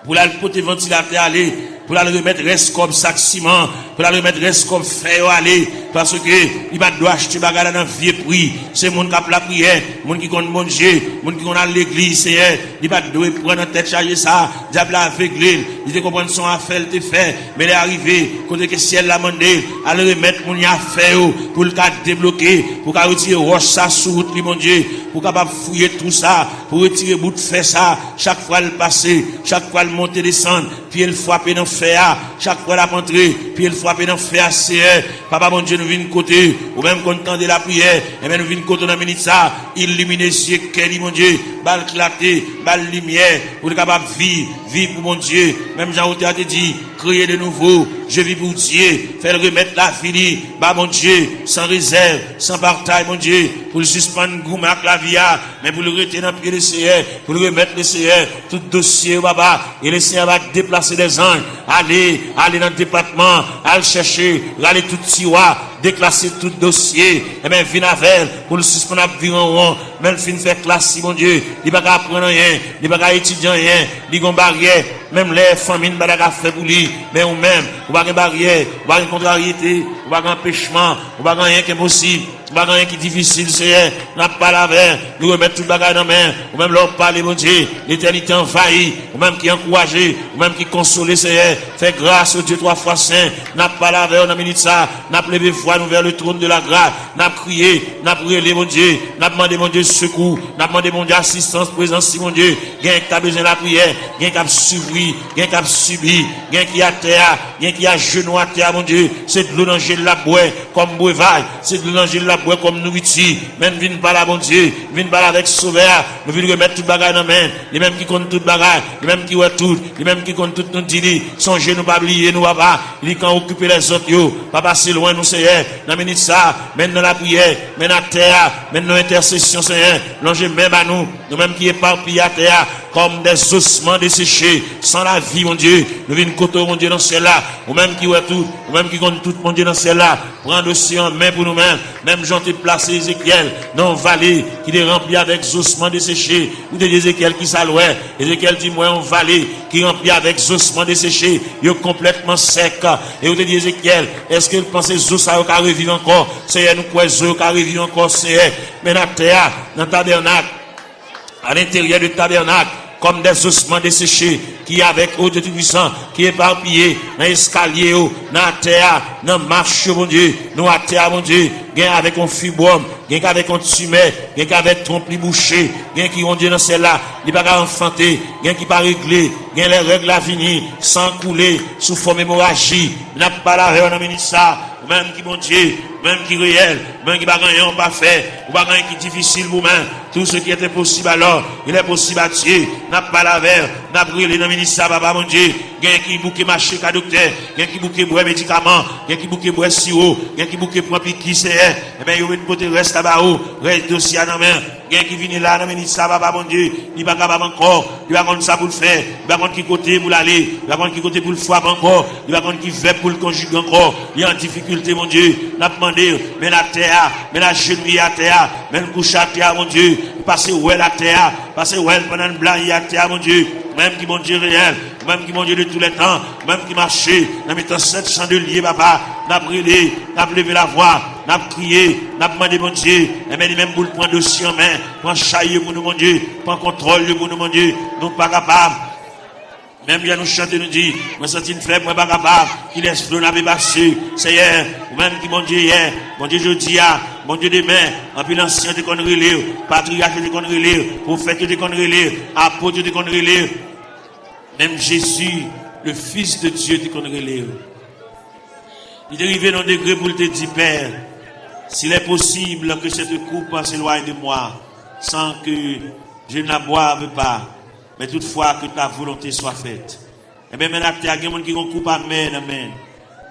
Pou l al pote vantilatè ale, pou l al remèt rès kòb sak siman, pou l al remèt rès kòb fè yo ale, paske li pa t dwe achte bagay la nan vye pri. Se moun k ap lapriyè, moun ki konn Bondye, moun ki konn al legliz, Senyè, li pa t dwe pran nan tèt chaje sa. Dyab la avegle l, li te konprann se yon afè l te fè, men lè a rive, kote ke syèl la mande l, al remèt moun yo afè yo, pou l ka debloke, pou l ka retire wòch sa sou wout li, Bondye, pou w kapab fouye twou sa, pou retire bout fè sa, chak fwa l pase, chak fwa l monte desann, pye l frape nan fè a, chak fwa l ap antre, pye l frape nan fè a, Seyè. Papa Bondye, nou vin kote ou menm konn tande lapriyè, enben nou vin kote w nan minit sa, ilimine zye kè li, Bondye, ba l klate, ba l limyè, pou l kapab viv, viv pou Bondye, menm jan otè a te di, créer de nouveau, je vis pour Dieu, fè l remèt lavi li ba Bondye, san rezèv, san patay, Bondye, pou l sispann goumen ak lavi a, men pou l rete nan pye Lesenyè, pou l remèt Lesenyè tout dosye yo, Papa. E Lesenyè va deplase dèzanj, ale, ale nan depatman, al chèche, rale tout tiwa, deklase tout dosye, enben vin avè l, pou l sispann ap vire an won, men l fin fè klas li, Bondye, li pa ka aprann anyen, li pa ka etidye anyen, li gon baryè, menm lè fanmi n pa ta ka fè pou li, men ou menm, ou pa gen baryè, ou pa gen kontraryete, ou pa gen anpechman, ou pa gen anyen ki enposib. Pa gen anyen ki difisil, Seyè. N ap pale avè w. Nou remèt tout bagay nan men w. Ou menm, lè w pale, Bondye, letènite anvayi. Ou menm ki ankouraje, ou menm ki konsole, Seyè. Fè gras, o Dye twa fwa sen. N ap pale avè w nan minit sa. N ap leve vwa nou vè le trône de la grâce. N ap kriye, n ap rele, Bondye. N ap mande, Bondye, sekou. N ap mande, Bondye, asistans, prezans li, Bondye. Gen k ta bezwen lapriyè, gen k ap soufri, gen k ap sibi, gen ki atè a, gen ki ajenou atè a, Bondye. Se dlo nan je l l ap bwè kòm bwevay. Se dlo nan je l l ap bwè kòm nouriti. Men n vin pale a Bondye, n vin pale avèk Sovè a. Nou vin remèt tout bagay nan men l. Li menm ki konn tout bagay, li menm ki wè tout, li menm ki konn tout, nou di li, sonje nou, pa bliye nou, Papa. Li kan okipe lèzòt yo. Pa pase lwen nou, Seyè. Nan minit sa, men n nan lapriyè, men n atè a, men n nan entèsesyon, Seyè. Lonje men ba nou. Nou menm ki epapiye atè a, kòm des ossements desséchés, san lavi, Bondye. Nou vin kote w, Bondye, nan syèl la. Ou menm ki wè tout, ou menm ki konn tout, Bondye, nan syèl la. Pran dosye an men pou nou menm. Menm jan w te plase Ezekyèl nan yon vale ki te ranpli avèk zosman deseche. Ou te di Ezekyèl, "Kisa l wè?" Ezekyèl di, "M wè yon vale ki ranpli avèk zosman deseche. Yo konplètman sèk." E ou te di Ezekyèl, "Èske w panse zo sa yo ka reviv ankò?" Seyè, nou kwè zo yo ka reviv ankò, Seyè. Men atè a, nan tabènak, à l'intérieur de tabènak, kòm des ossements desséchés, ki avèk, o Dye Toupisan, ki epapiye nan eskalye yo, nan atè a, nan mach yo, Bondye, nou atè a, Bondye, gen avèk yon fibwòm, gen k avèk yon timè, gen k avèk twonp li bouche, gen ki, Bondye, nan syèl la, li pa ka anfante, gen ki pa regle, gen lè règ la vini, san koule, sou fòm emoraji. N ap pale avè w nan minit sa, ou menm ki Bondye, ou menm ki reyèl, ou menm ki pa gen anyen w pa fè, ou pa gen anyen ki difisil pou men. Tout ce qui est impossible alors, il est possible à Dieu. N ap pale avè w, n ap rele nan minit sa, Papa Bondye. Gen ki bouke mache ka doktè, gen ki bouke bwè medikaman, gen ki bouke bwè siwo, gen ki bouke pran piki, Seyè. Ebyen, yo vin pote rès la ba ou, rès dosye a nan men. Gen ki vini la nan minit sa, Papa Bondye, li pa kapab ankò, li pa konn sa pou l fè, li pa konn ki kote pou l ale, li pa konn ki kote pou l frape ankò, li pa konn ki vèb pou l konjige ankò, li an difikilte, Bondye. N ap mande w, men l atè a, men l ajenouye atè a, men l kouche atè a, Bondye, pase wè l atè a, pase wè l pandan l blayi atè a, Bondye. Ou menm ki Bondye reyèl, ou menm ki Bondye de tou lè tan, ou menm ki mache nan mitan sèt chan de lye, Papa, n ap rele, n ap leve lavwa, n ap kriye, n ap mande Bondye, enben li menm pou l pran dosye an men, pran chay yo pou nou, Bondye, pran kontwòl yo pou nou, Bondye. Nou pa kapab. Menm jan nou chante, nou di, "Mwen santi m fèb, mwen pa kapab, kilès dlo n ape pase?" Seyè, ou menm ki Bondye yè, Bondye jodi a, Bondye demen, anpil ansyen yo te konn rele w, patriyach yo te konn rele w, pwofèt yo te konn rele w, apot yo te konn rele w. Menm Jezi, le Fils de Dieu, te konn rele w. Li te rive nan degre pou l te di, "Père, s'il est possible, que cette coupe s'éloigne de moi, sans que je ne la boive pas, mais toutefois que ta volonté soit faite." Ebyen, men atè a, gen moun ki gen yon koup amè nan men l.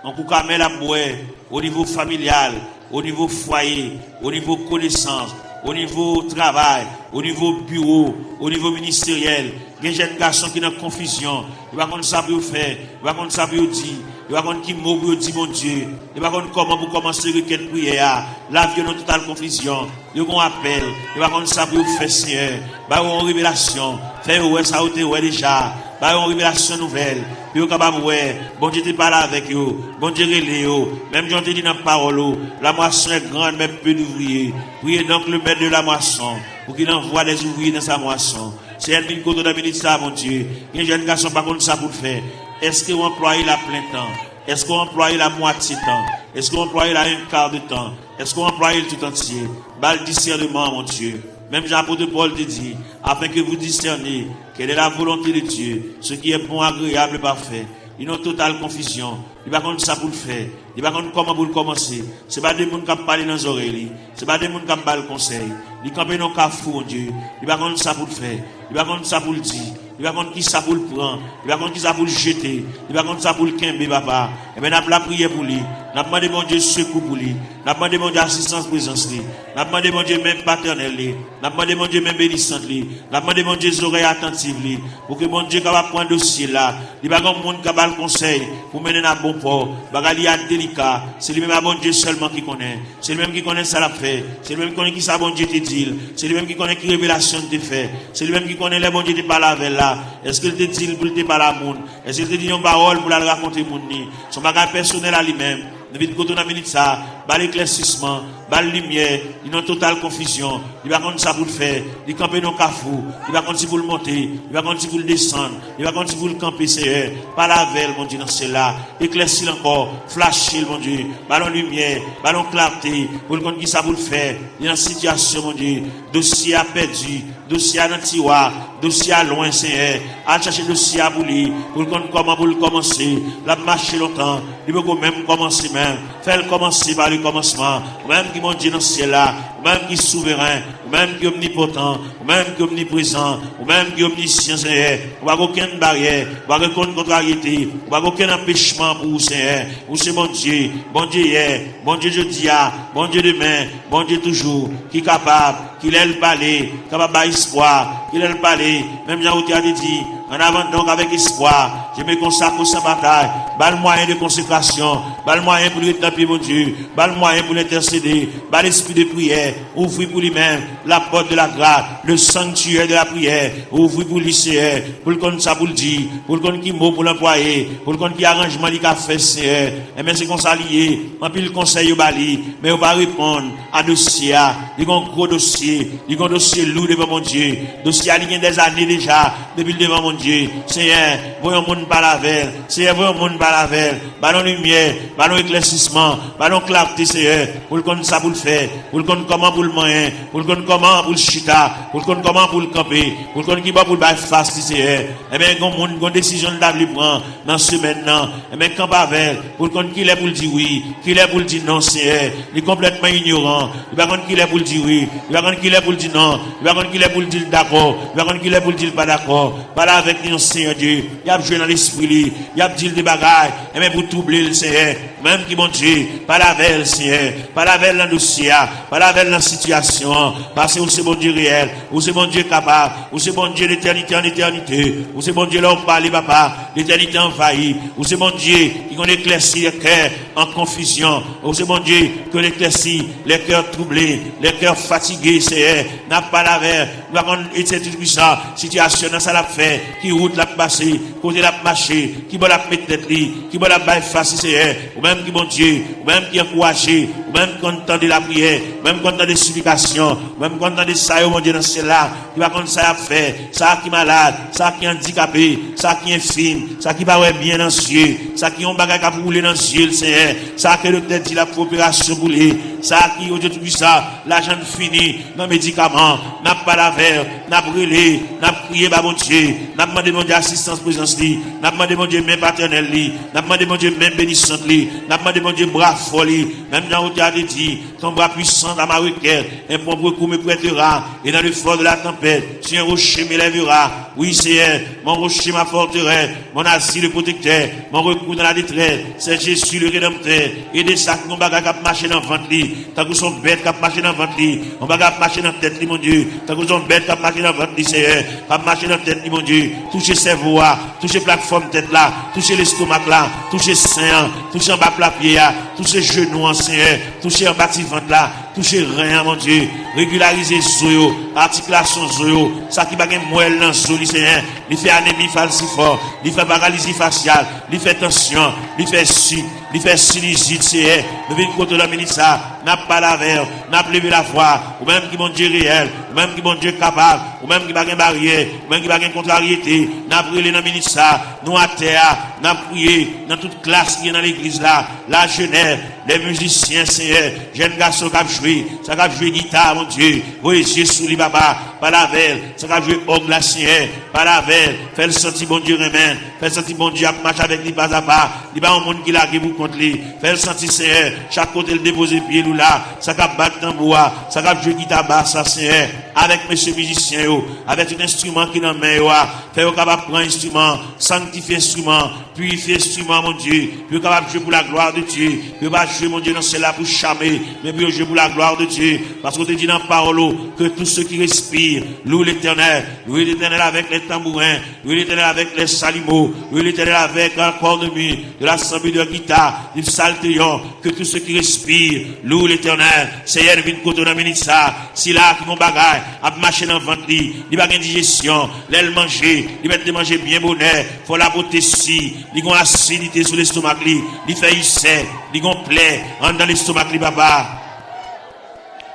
Yon koup amè l ap bwè, o nivo familyal, o nivo fwaye, o nivo konesans, o nivo travay, o nivo biwo, o nivo ministeryèl. Gen jèn gason ki nan konfizyon. Yo pa konn sa pou yo fè. Yo pa konn sa pou yo di. Yo pa konn ki mo pou yo di Bondye. Yo pa konn kòman pou kòmanse rekèt priyè a. Lavi yo nan total konfizyon. Yo gen yon apèl. Yo pa konn sa pou yo fè, Seyè. Ba yo yon revelasyon. Fè yo wè sa yo te wè deja. Ba yo yon revelasyon nouvèl. Pou yo kapab wè. Bondye te pale avèk yo. Bondye rele yo. Menm jan w te di nan pawòl ou, la moisson est grande, mais peu d'ouvriers. Priez donc le maître de la moisson, pour qu'il envoie des ouvriers dans sa moisson. Seyè, n vin kote w nan minit sa a, Bondye. Gen jèn gason pa konn sa pou l fè. Èske w anplwaye l a plen tan? Èske w anplwaye l a mwatye tan? Èske w anplwaye l a en ka de tan? Èske w anplwaye l tout antye? Ba l disèneman, Bondye. Menm jan apot Pòl te di, afin que vous discerniez quelle est la volonté de Dieu, ce qui est bon, agréable et parfait. Li nan total konfizyon. Li pa konn sa pou l fè. Li pa konn kòman pou l kòmanse. Se pa de moun k ap pale nan zòrèy li. Se pa de moun k ap ba l konsèy. Li kanpe nan kafou, Bondye. Li pa konn sa pou l fè. Li pa konn sa pou l di. Li pa konn ki sa pou l pran. Li pa konn ki sa pou l jete. Li pa konn sa pou l kenbe, Papa. Ebyen, n ap lapriyè pou li. N ap mande Bondye sekou pou li. N ap mande Bondye asistans, prezans li. N ap mande Bondye men patènèl li. N ap mande Bondye men benisant li. N ap mande Bondye zòrèy atantiv li. Pou ke Bondye kapab pran dosye la. Li pa gen moun k ap ba l konsèy pou mennen n a bon pò. Bagay li a delika. Se li menm a Bondye sèlman ki konnen. Se li menm ki konnen sa l ap fè. Se li menm ki konnen ki sa Bondye te di l. Se li menm ki konnen ki revelasyon l te fè. Se li menm ki konnen lè Bondye te pale avè l la. Èske l te di l pou l te pale a moun? Èske l te di yon pawòl pou l al rakonte moun ni? Se yon bagay pèsonèl a li menm. Nou vin kote w nan minit sa, ba l eklèsisman, ba l limyè, li nan total konfizyon, li pa konn sa pou l fè, li kanpe nan kafou, li pa konn si pou l monte, li pa konn si pou l desann, li pa konn si pou l kanpe, Seyè. Pale avè l, Bondye nan syèl la, eklèsi l ankò, flache l, Bondye, ba l yon limyè, ba l yon klate, pou l konn ki sa pou l fè, li nan sitiyasyon, Bondye, dosye a pèdi, dosye a nan tiwa, dosye a lwen, Seyè. Al chache dosye a pou li, pou l konn kòman pou l kòmanse. L ap mache lontan, li poko menm kòmanse menm. Fè l kòmanse pa lekòmansman. Ou menm ki Bondye nan syèl la, ou menm ki souveren, ou menm ki omnipotan, ou menm ki omniprezan, ou menm ki omnisyan, Seyè. Ou pa gen okenn baryè, ou pa gen okenn kontraryete, ou pa gen okenn anpechman pou ou, Seyè. Ou se Bondye, Bondye yè, Bondye jodi a, Bondye demen, Bondye toujou, ki kapab, ki lè l pale, kapab bay espwa, ki lè l pale, menm jan otè a te di, en avant donc avec espoir, je me consacre sans bataille, ba l mwayen de konsekrasyon, ba l mwayen pou l ret nan pye Bondye, ba l mwayen pou l entèsede, ba l espri de priyè, ouvri pou li menm, la porte de la grâce, le sanctuaire de la prière, ouvri pou li, Seyè, pou l konn sa pou l di, pou l konn ki mo pou l anplwaye, pou l konn ki aranjman li ka fè, Seyè. Enben, se konsa li ye. Anpil konsèy yo ba li, men yo pa reponn a dosye a. Li gen yon gwo dosye, li gen yon dosye lou devan Bondye. Dosye a, li gen dèzane deja depi l devan Bondye. Seyè, voye yon moun pale avè l. Seyè, voye yon moun pale avè l. Ba l yon limyè, ba l yon eklèsisman, ba l yon klate, Seyè, pou l konn sa pou l fè, pou l konn kòman pou l manyen, pou l konn kòman pou l chita, pou l konn kòman pou l kanpe, pou l konn ki bò pou l bay fas li, Seyè. Enben, gen yon moun, gen yon desizyon l ta vle pran nan semèn nan. Enben, kanpe avè l, pou l konn kilè pou l di wi, kilè pou l di non, Seyè. Li konplètman inyoran. Li pa konn kilè pou l di wi, li pa konn kilè pou l di non, li pa konn kilè pou l di l dakò, li pa konn kilè pou l di l pa dakò. Pale avèk li non, Seyè Dye. Y ap jwe nan lespri li, y ap di l de bagay, enben pou twouble l, Seyè. Ou menm ki Bondye, pale avè l, Seyè. Pale avè l nan dosye a, pale avè l nan sitiyasyon an. Paske ou se Bondye reyèl, ou se Bondye kapab, ou se Bondye de etènite an etènite, ou se Bondye lè w pale, papa, letènite anvayi, ou se Bondye ki konn eklèsi lè kè an konfizyon, ou se Bondye ki konn eklèsi lè kè twouble, lè kè fatige, Seyè. N ap pale avè l, nou pa konn, Etènèl Toupisan, sitiyasyon nan sa l ap fè, ki wout l ap pase, kote l ap mache, ki bò l ap met tèt li, ki bò l ap bay fas li, Seyè. Ou menm ki Bondye, ou menm ki ankouraje, ou menm ki konn tande lapriyè, ou menm ki konn tande siplikasyon, ou menm ki konn tande sa yo, Bondye nan syèl la, ki pa konn sa y ap fè, sa ki malad, sa ki andikape, sa ki enfim, sa ki pa wè byen nan zye, sa ki yon bagay k ap woule nan zye l, Seyè, sa ke doktè di l ap fè operasyon pou li, sa ki, Bondye Toupisan, lajan l fini nan medikaman, n ap pale avè l, n ap rele, n ap kriye ba Bondye, n ap mande Bondye asistans prezans li, n ap mande Bondye men patènèl li, n ap mande Bondye men benisant li, n ap mande Bondye bra fò li, menm jan otè a te di, ton bras puissant amarre quel, un pauvre coup me prêtera, et dans le fort de la tempête, sur un rocher m'élèvera. Oui, Seyè, mon rocher, ma forteresse, mon asile protecteur, mon recours dans la détresse, c'est Jésus le Rédempteur. Ede sa ki gon bagay k ap mache nan vant li, tankou se yon bèt k ap mache nan vant li, yon bagay ap mache nan tèt li, Bondye, tankou se yon bèt k ap mache nan vant li, Seyè, k ap mache nan tèt li, Bondye. Touche sèvo a, touche platfòm tèt la, touche lestomak la, touche sen an, touche anba pla pye a, touche jenou an, Seyè, touche anba ti vant la, touche ren an, Bondye. Regilarize zo yo, atikilasyon zo yo, sa ki pa gen mwèl nan zo li, Seyè. Li fè anemi, falsifò, li fè paralizi fasyal, li fè tansyon, li fè sik, li fè sinizit, Seyè. Nou vin kote w nan minit sa, n ap pale avè w, n ap leve lavwa, ou menm ki Bondye reyèl, ou menm ki Bondye kapab, ou menm ki pa gen baryè, ou menm ki pa gen kontraryete, n ap rele nan minit sa, nou atè a, n ap kriye nan tout klas ki gen nan legliz la, lajenès, lè mizisyen, Seyè, jèn gason k ap jwe, sa k ap jwe gita, Bondye, voye zye sou li, papa, pale avè l, sa k ap jwe òg la, Seyè, pale avè l, fè l santi Bondye renmen l, fè l santi Bondye ap mache avèk li pazapa, li pa yon moun ki lage pou kont li, fè l santi, Seyè, chak kote l depoze pye l ou la, sa k ap bat tanbou a, sa k ap jwe gita bas la, Seyè, avèk mesye mizisyen yo, avèk tout enstriman ki nan men yo a, fè yo kapab pran enstriman, sanktifye enstriman, pirifye enstriman, Bondye, pou yo kapab jwe pou la glwa de Dye, pou yo pa jwe, Bondye, nan syèl la pou chame, men pou yo jwe pou la glwa de Dye, paske w te di nan pawòl ou, ke tout ce qui respire Loue l'Éternel, loue l'Éternel avec les tambourins, loue l'Éternel avec les chalumeaux, loue l'Éternel avec la cornemuse, de la sambure, de la guitare, du psalterion, que tout ce qui respire loue l'Éternel. Seyè, nou vin kote w nan minit sa. Sila ki gon bagay ap mache nan vant li, li pa gen dijesyon, lè l manje, li mèt te manje byen bonè, fò l ap pote si, li gon asidite sou lestomak li, li fè isè, li gon plè anndan lestomak li, papa.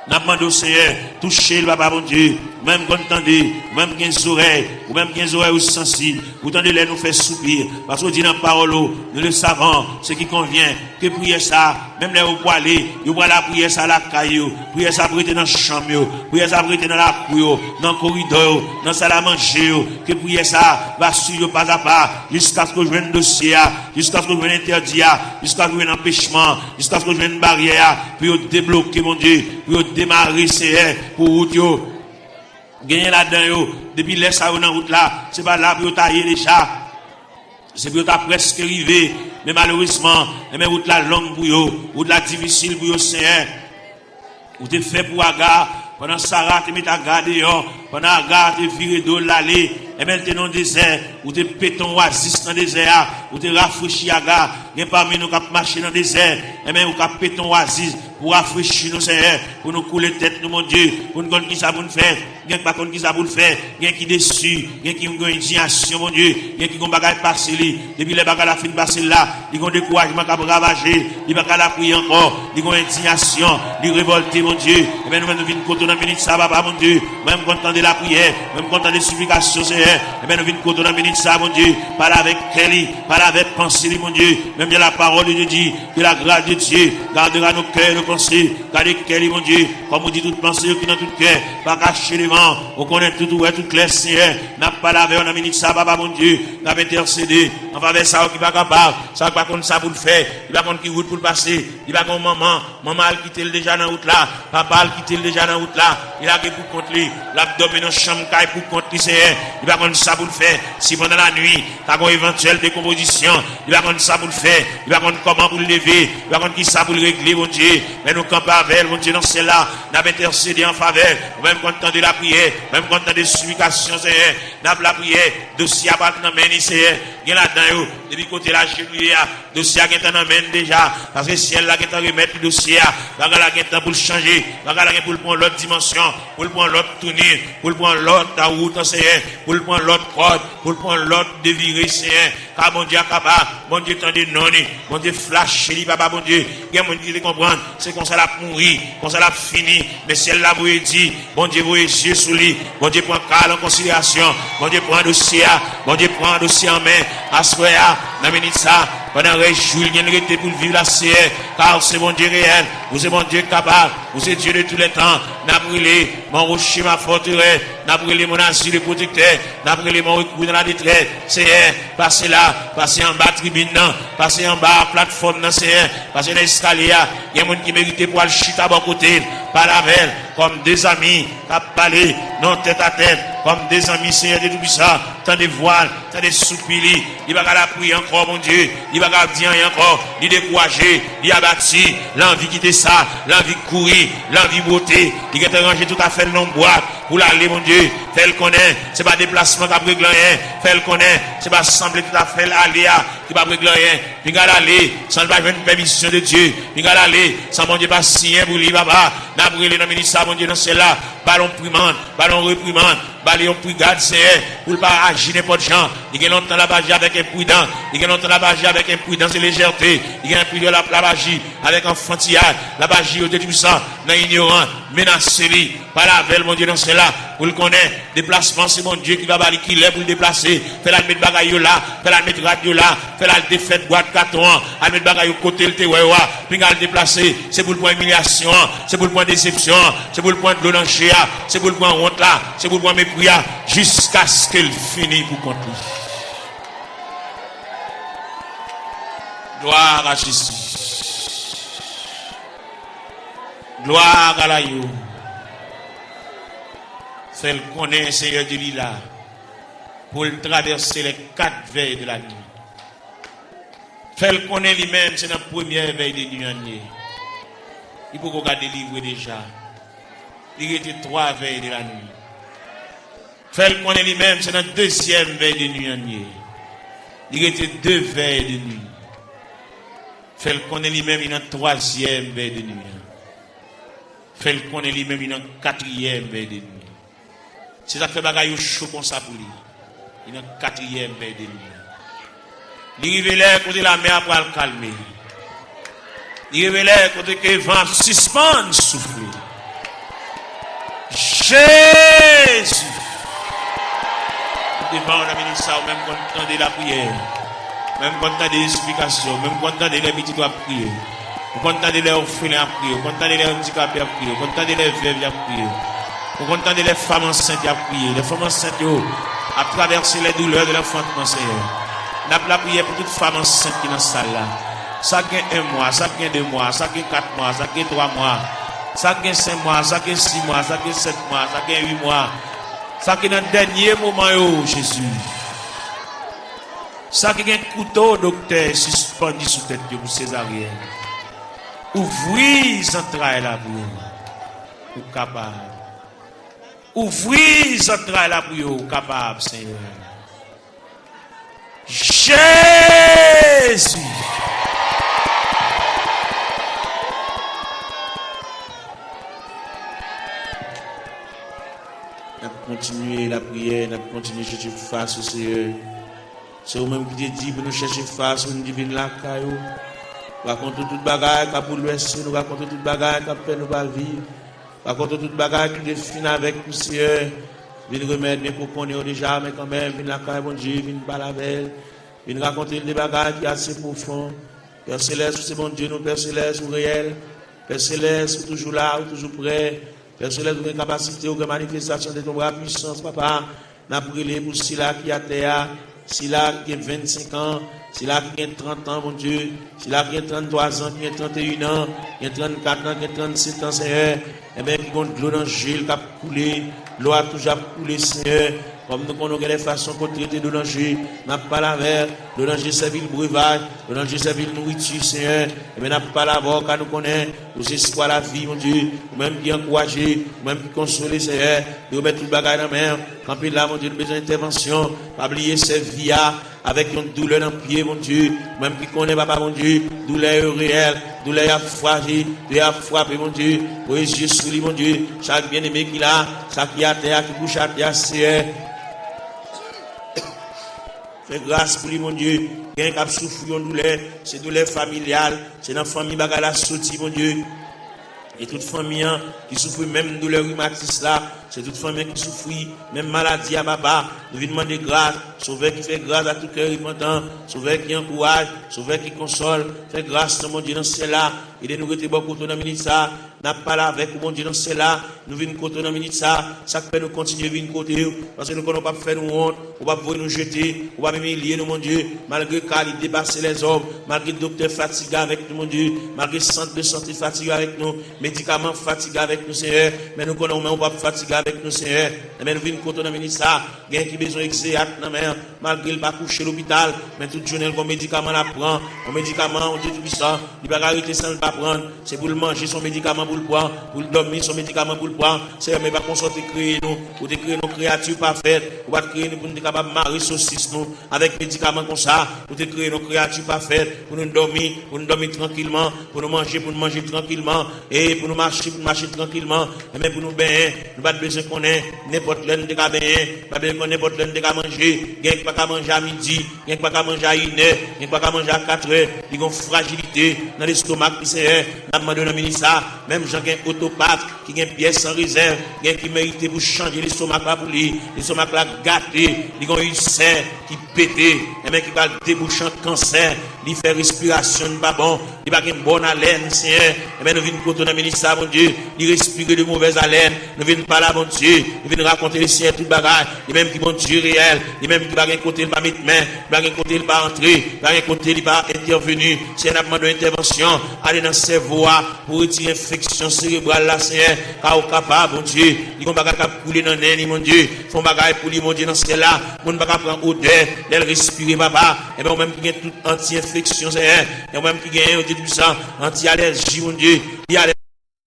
N ap mande w, Seyè, touche l, papa Bondye. Ou menm konn tande, ou menm gen zòrèy, ou menm gen zòrèy ou sansib. Ou tande lè nou fè soupi, paske w di nan pawòl ou, nous le savons, ce qui convient, ke priyè sa, menm lè yo pwale, yo pral a priyè sa lakay yo, priyè sa ap rete nan chanm yo, priyè sa ap rete nan lakou yo, nan koridò yo, nan sal a manje yo, ke priyè sa va swiv yo pa a pa, jiskaske w jwenn dosye a, jiskaske w jwenn entèdi a, jiskaske w jwenn anpechman, jiskaske w jwenn baryè a, pou yo debloke, Bondye, pou yo demare, Seyè, pou wout yo. Genyen ladan yo, depi lè sa yo nan wout la, se pa la pou yo ta ye deja. Se pou yo ta prèske rive, men malerezman, enben, wout la long pou yo, wout la difisil pou yo, Seyè. Ou te fè pou Aga, pandan Sara te met Aga deyò, pandan Aga te vire do l ale, enben, l te nan dezè, ou te pete yon wazis nan dezè a, ou te rafrechi Aga. Gen pami nou k ap mache nan dezè, enben, ou ka pete yon wazis pou rafrechi nou, Seyè, pou nou koule tèt nou, Bondye, pou n konn kisa pou n fè. Gen ki pa konn kisa pou l fè, gen ki desi, gen ki gen endiyasyon, Bondye, gen ki gon bagay pase li. Depi lè bagay la fin pase l la, li gon dekourajman k ap ravaje, li pa ka lapriye ankò, li gon endiyasyon, li revòlte, Bondye. Enben, nou menm nou vin kote w nan minit sa, papa, Bondye. Mwen, m konn tande lapriyè, mwen, m konn tande siplikasyon, Seyè. Enben, nou vin kote w nan minit sa, Bondye. Pale avèk kè li, pale avèk panse li, Bondye. Menm jan la parole de Dieu dit, que la grâce de Dieu gardera nos cœurs et nos pensées. Gade kè li, Bondye. Kòm ou di, tout panse yo ki nan tout kè pa kache devan w. Ou konnen tout, ou wè tout klè, Seyè. N ap pale avè w nan minit sa, papa Bondye. N ap entèsede an favè sa yo ki pa kapab, sa yo ki pa konn sa pou l fè. Li pa konn ki wout pou l pase. Li pa gen manman. Manman al kite l deja nan wout la. Papa al kite l deja nan wout la. Li lage pou kont li. L ap dòmi nan chanm kay pou kont li, Seyè. Li pa konn sa pou l fè. Si pandan lannuit, ta gon evantyèl dekonpozisyon. Li pa konn sa pou l fè. Li pa konn kòman pou l leve. Li pa konn ki sa pou l regle, Bondye. Men nou kanpe avè l, Bondye, nan syèl la. N ap entèsede an favè l. Ou menm konn tande lapriyè. Ou menm konn tande siplikasyon, Seyè. N ap lapriyè. Dosye a pa t nan men li, Seyè. Gen ladan yo, depi kote l ajenouye a, dosye a gentan nan men l deja. Paske syèl la gentan remèt li dosye a. Bagay la gen tan pou l chanje. Bagay la gen pou l pran lòt dimansyon. Pou l pran lòt touni. Pou l pran lòt wout, Seyè. Pou l pran lòt kòd. Pou l pran lòt devire, Seyè. Ka Bondye a kapab, Bondye tande non li, Bondye flache li, papa Bondye. Gen moun ki te konprann, se konsa l ap mouri, konsa l ap fini. Men syèl la voye di, Bondye voye zye sou li, Bondye pran ka l an konsiderasyon, Bondye pran dosye a, Bondye pran dosye an men. Aswè a, nan minit sa, pandan rès jou l gen rete pou l viv la, Seyè, ka w se Bondye reyèl, ou se Bondye k kapab, ou se Dieu de tous les temps. N ap rele, mon rocher, ma forteresse, n ap rele, mon asile protecteur, n ap rele, mon recours dans la détresse. Seyè, pase la, pase anba tribin nan, pase anba platfòm nan, Seyè, pase nan eskalye a. Gen moun ki merite pou al chita bò kote l, pale avè l, kòm de zanmi k ap pale, non, tèt a tèt, kòm de zanmi, Seyè Dye Toupisan, tande vwa l, tande soupi li. Li pa ka lapriyè ankò, Bondye. Li pa ka di anyen ankò. Li dekouraje, li abati, l anvi kite sa, l anvi kouri, l anvi bwote. Li gentan ranje tout afè l nan yon bwat. Pou l ale, Bondye. Fè l konnen se pa deplasman k ap regle anyen. Fè l konnen se pa sanble tout afè l ale a ki p ap regle anyen. Pinga l ale san l pa jwenn pèmisyon de Dye. Pinga l ale san Bondye pa siyen pou li, papa. N ap rele nan minit sa, Bondye nan syèl la. Ba l yon reprimand, ba l yon reprimand, ba li yon prigad, Seyè, pou l pa aji nenpòt jan. Li gen lontan l ap aji avèk enpridan. Li gen lontan l ap aji avèk enpridans e lejète. Li gen plizyè l ap, l ap aji avèk anfantiyay. L ap aji, o Dye Toupisan, nan inyorans. Menase li. Pale avè l, Bondye nan syèl la, pou l konnen deplasman se Bondye ki va ba li kilè pou l deplase. Fè l al met bagay yo la, fè l al met rad yo la, fè l al defèt bwat katon an, al met bagay yo kote l te wè yo a. Pinga l deplase, se pou l pran imilyasyon an, se pou l pran desepsyon an, se pou l pran dlo nan je a, se pou l pran wont la, se pou l pran mepri a, jiskaske l fini pou kont li. Gloire à Jésus. Gloire à l'agneau. Fè l konnen Seyè Dye li la pou l travèse les quatre veilles de la nuit. Fè l konnen li menm se nan premyè vèy de nuit an li ye. Li poko ka delivre deja. Li rete twa vèy de la nuit. Fè l konnen li menm se nan dezyèm vèy de nwi an li ye. Li rete de vèy de nwi. Fè l konnen li menm li nan twazyèm vèy de nwi an. Fè l konnen li menm li nan katriyèm vèy de nwi an. Se sa k fè bagay yo cho konsa pou li. Li nan katriyèm vèy de nwi an. Li rive lè kote lamè a pral kalme. Li rive lè kote ke van ap sispann soufle. Jezi! Devan w nan minit sa, ou menm konn tande lapriyè. Ou menm konn tande esplikasyon. Ou menm konn tande lè pitit w ap kriye. Ou konn tande lè òfelen ap kriye. Ou konn tande lè andikape ap kriye. Ou konn tande lè vèv y ap kriye. Ou konn tande lè fanm ansent y ap kriye. Lè fanm ansent yo ap travèse lè doulè de lanfantman, Senyè. N ap lapriyè pou tout fanm ansent ki nan sal la. Sa k gen en mwa, sa k gen de mwa, sa k gen kat mwa, sa k gen twa mwa, sa k gen senk mwa, sa k gen sis mwa, sa k gen sèt mwa, sa k gen uit mwa, sa ki nan dènye moman yo, Jezi. Sa ki gen kouto doktè sispann sou tèt yo pou sezaryèn. Ouvri zantray la pou yo. Ou kapab. Ouvri zantray la pou yo. Ou kapab, Senyè. Jezi! N ap kontinye lapriyè, n ap kontinye chèche fas ou, Senyè. Se ou menm ki te di pou nou chèche fas ou, nou di vin lakay ou. Rakonte tout bagay k ap boulvèse nou, rakonte tout bagay k ap fè nou pa viv. Rakonte tout bagay ki te fin avèk nou, Senyè. Vin remèt, byen ke w konnen yo deja, men kanmenm, vin lakay Bondye, vin pale avè l. Vin rakonte l de bagay ki ase pwofon. Pè Selès, ou se Bondye nou, Pè Selès, ou reyèl. Pè Selès, ou toujou la, ou toujou prè. Pè Selès, ou gen kapasite, ou gen manifestasyon de ton bra pwisans, papa. N ap rele pou sila ki atè a, sila ki gen vennsenk an, sila ki gen trant an, Bondye, sila ki gen tranntwa zan, ki gen tranteyen an, ki gen trannkat an, ki gen trannsèt an, Senyè. Enben, ki gen dlo nan je l k ap koule, dlo a toujou ap koule, Senyè. Kòm nou konnen w gen de fason pou w trete dlo nan je, n ap pale avè l, dlo nan je sèvi l brevaj, dlo nan je sèvi l nouriti, Senyè. Enben, n ap pale avè w, ka nou konnen ou se espwa lavi, Bondye, ou menm ki ankouraje, ou menm ki konsole, Senyè. Yo met tout bagay nan men w. Kanpe la, Bondye, nou bezwen entèvansyon. Pa bliye sèvi a avèk yon doulè nan pye, Bondye. Ou menm ki konnen, papa, Bondye, doulè yo reyèl, doulè y ap frape, doulè y ap frape, Bondye. Voye zye sou li, Bondye. Chak byeneme ki la, sa ki atè a, ki kouche atè a, Senyè. Fè gras pou li, Bondye. Gen k ap soufri yon doulè, se doulè familyal, se nan fanmi bagay la soti, Bondye. E tout fanmi an ki soufri menm doulè rimatis la, se tout fanmi an ki soufri menm maladi a, papa. Nou vin mande gras, Sovè ki fè gras a tout kè repantan, Sovè ki ankouraj, Sovè ki konsòl, fè gras nan Bondye nan syèl la, ede nou rete bò kote w nan minit sa, n ap pale avèk ou, Bondye nan syèl la, nou vin kote w nan minit sa, sa k fè nou kontinye vin kote w, paske nou konnen w p ap fè nou wont, ou p ap voye nou jete, ou p ap imilye nou, Bondye, malgre ka li depase lèzòm, malgre doktè fatige avèk nou, Bondye, malgre sant de sante fatige avèk nou, medikaman fatige avèk nou, Senyè, men nou konnen ou menm ou p ap fatige avèk nou, Senyè. Enben, nou vin kote w nan minit sa, gen ki bezwen egzeyat nan men an, malgre l pa kouche lopital, men tout jounen l gon medikaman l ap pran, yon medikaman, yon Dye Toupisan, li pa ka rete san l pa pran l, se pou l manje, se yon medikaman pou l pran, pou l dòmi, se yon medikaman pou l pran, Senyè, men pa konsa w te kreye nou, ou te kreye nou kreyati pafèt, ou pa t kreye nou pou nou te kapab mare sosis nou, avèk medikaman konsa, ou te kreye nou kreyati pafèt, pou nou dòmi, pou nou dòmi trankilman, pou nou manje, pou nou manje trankilman, e pou nou mache, pou nou mache trankilman, enben pou nou benyen, nou pa t bezwen konnen, nenpòt lè nou te ka benyen, pa t bezwen konnen nenpòt lè nou te ka manje, gen ki pa ka manje a midi, gen ki pa ka manje a inè, gen ki pa ka manje a katrè, li gen yon frajilite nan lestomak li, Senyè, n ap mande w nan minit sa, menm jan gen otopat, ki gen pyès an rezèv, gen ki merite pou chanje lestomak la pou li. Lestomak la gate, li gen yon ilsè ki pete, enben ki pral debouche an kansè, li fè respirasyon li pa bon, li pa gen bòn alèn, Senyè. Enben nou vin kote w nan minit sa, Bondye, li respire de movèz alèn. Nou vin pale a Bondye, nou vin rakonte li, Senyè, tout bagay. Li menm ki Bondye reyèl, li menm ki pa gen kote li pa met men, li pa gen kote li pa antre, li pa gen kote li pa entèveni. Senyè, n ap mande w entèvansyon, ale nan sèvo a, pou retire enfeksyon serebral la, Senyè, ka ou kapab, Bondye. Li gon bagay k ap koule nan nen li, Bondye. Fè yon bagay pou li, Bondye, nan syèl la. Moun pa ka pran odè lè l respire, papa. Enben, ou menm ki gen tout anti-enfeksyon, Senyè. E ou menm ki gen, Bondye Toupisan, anti-alèji, Bondye. Li alèji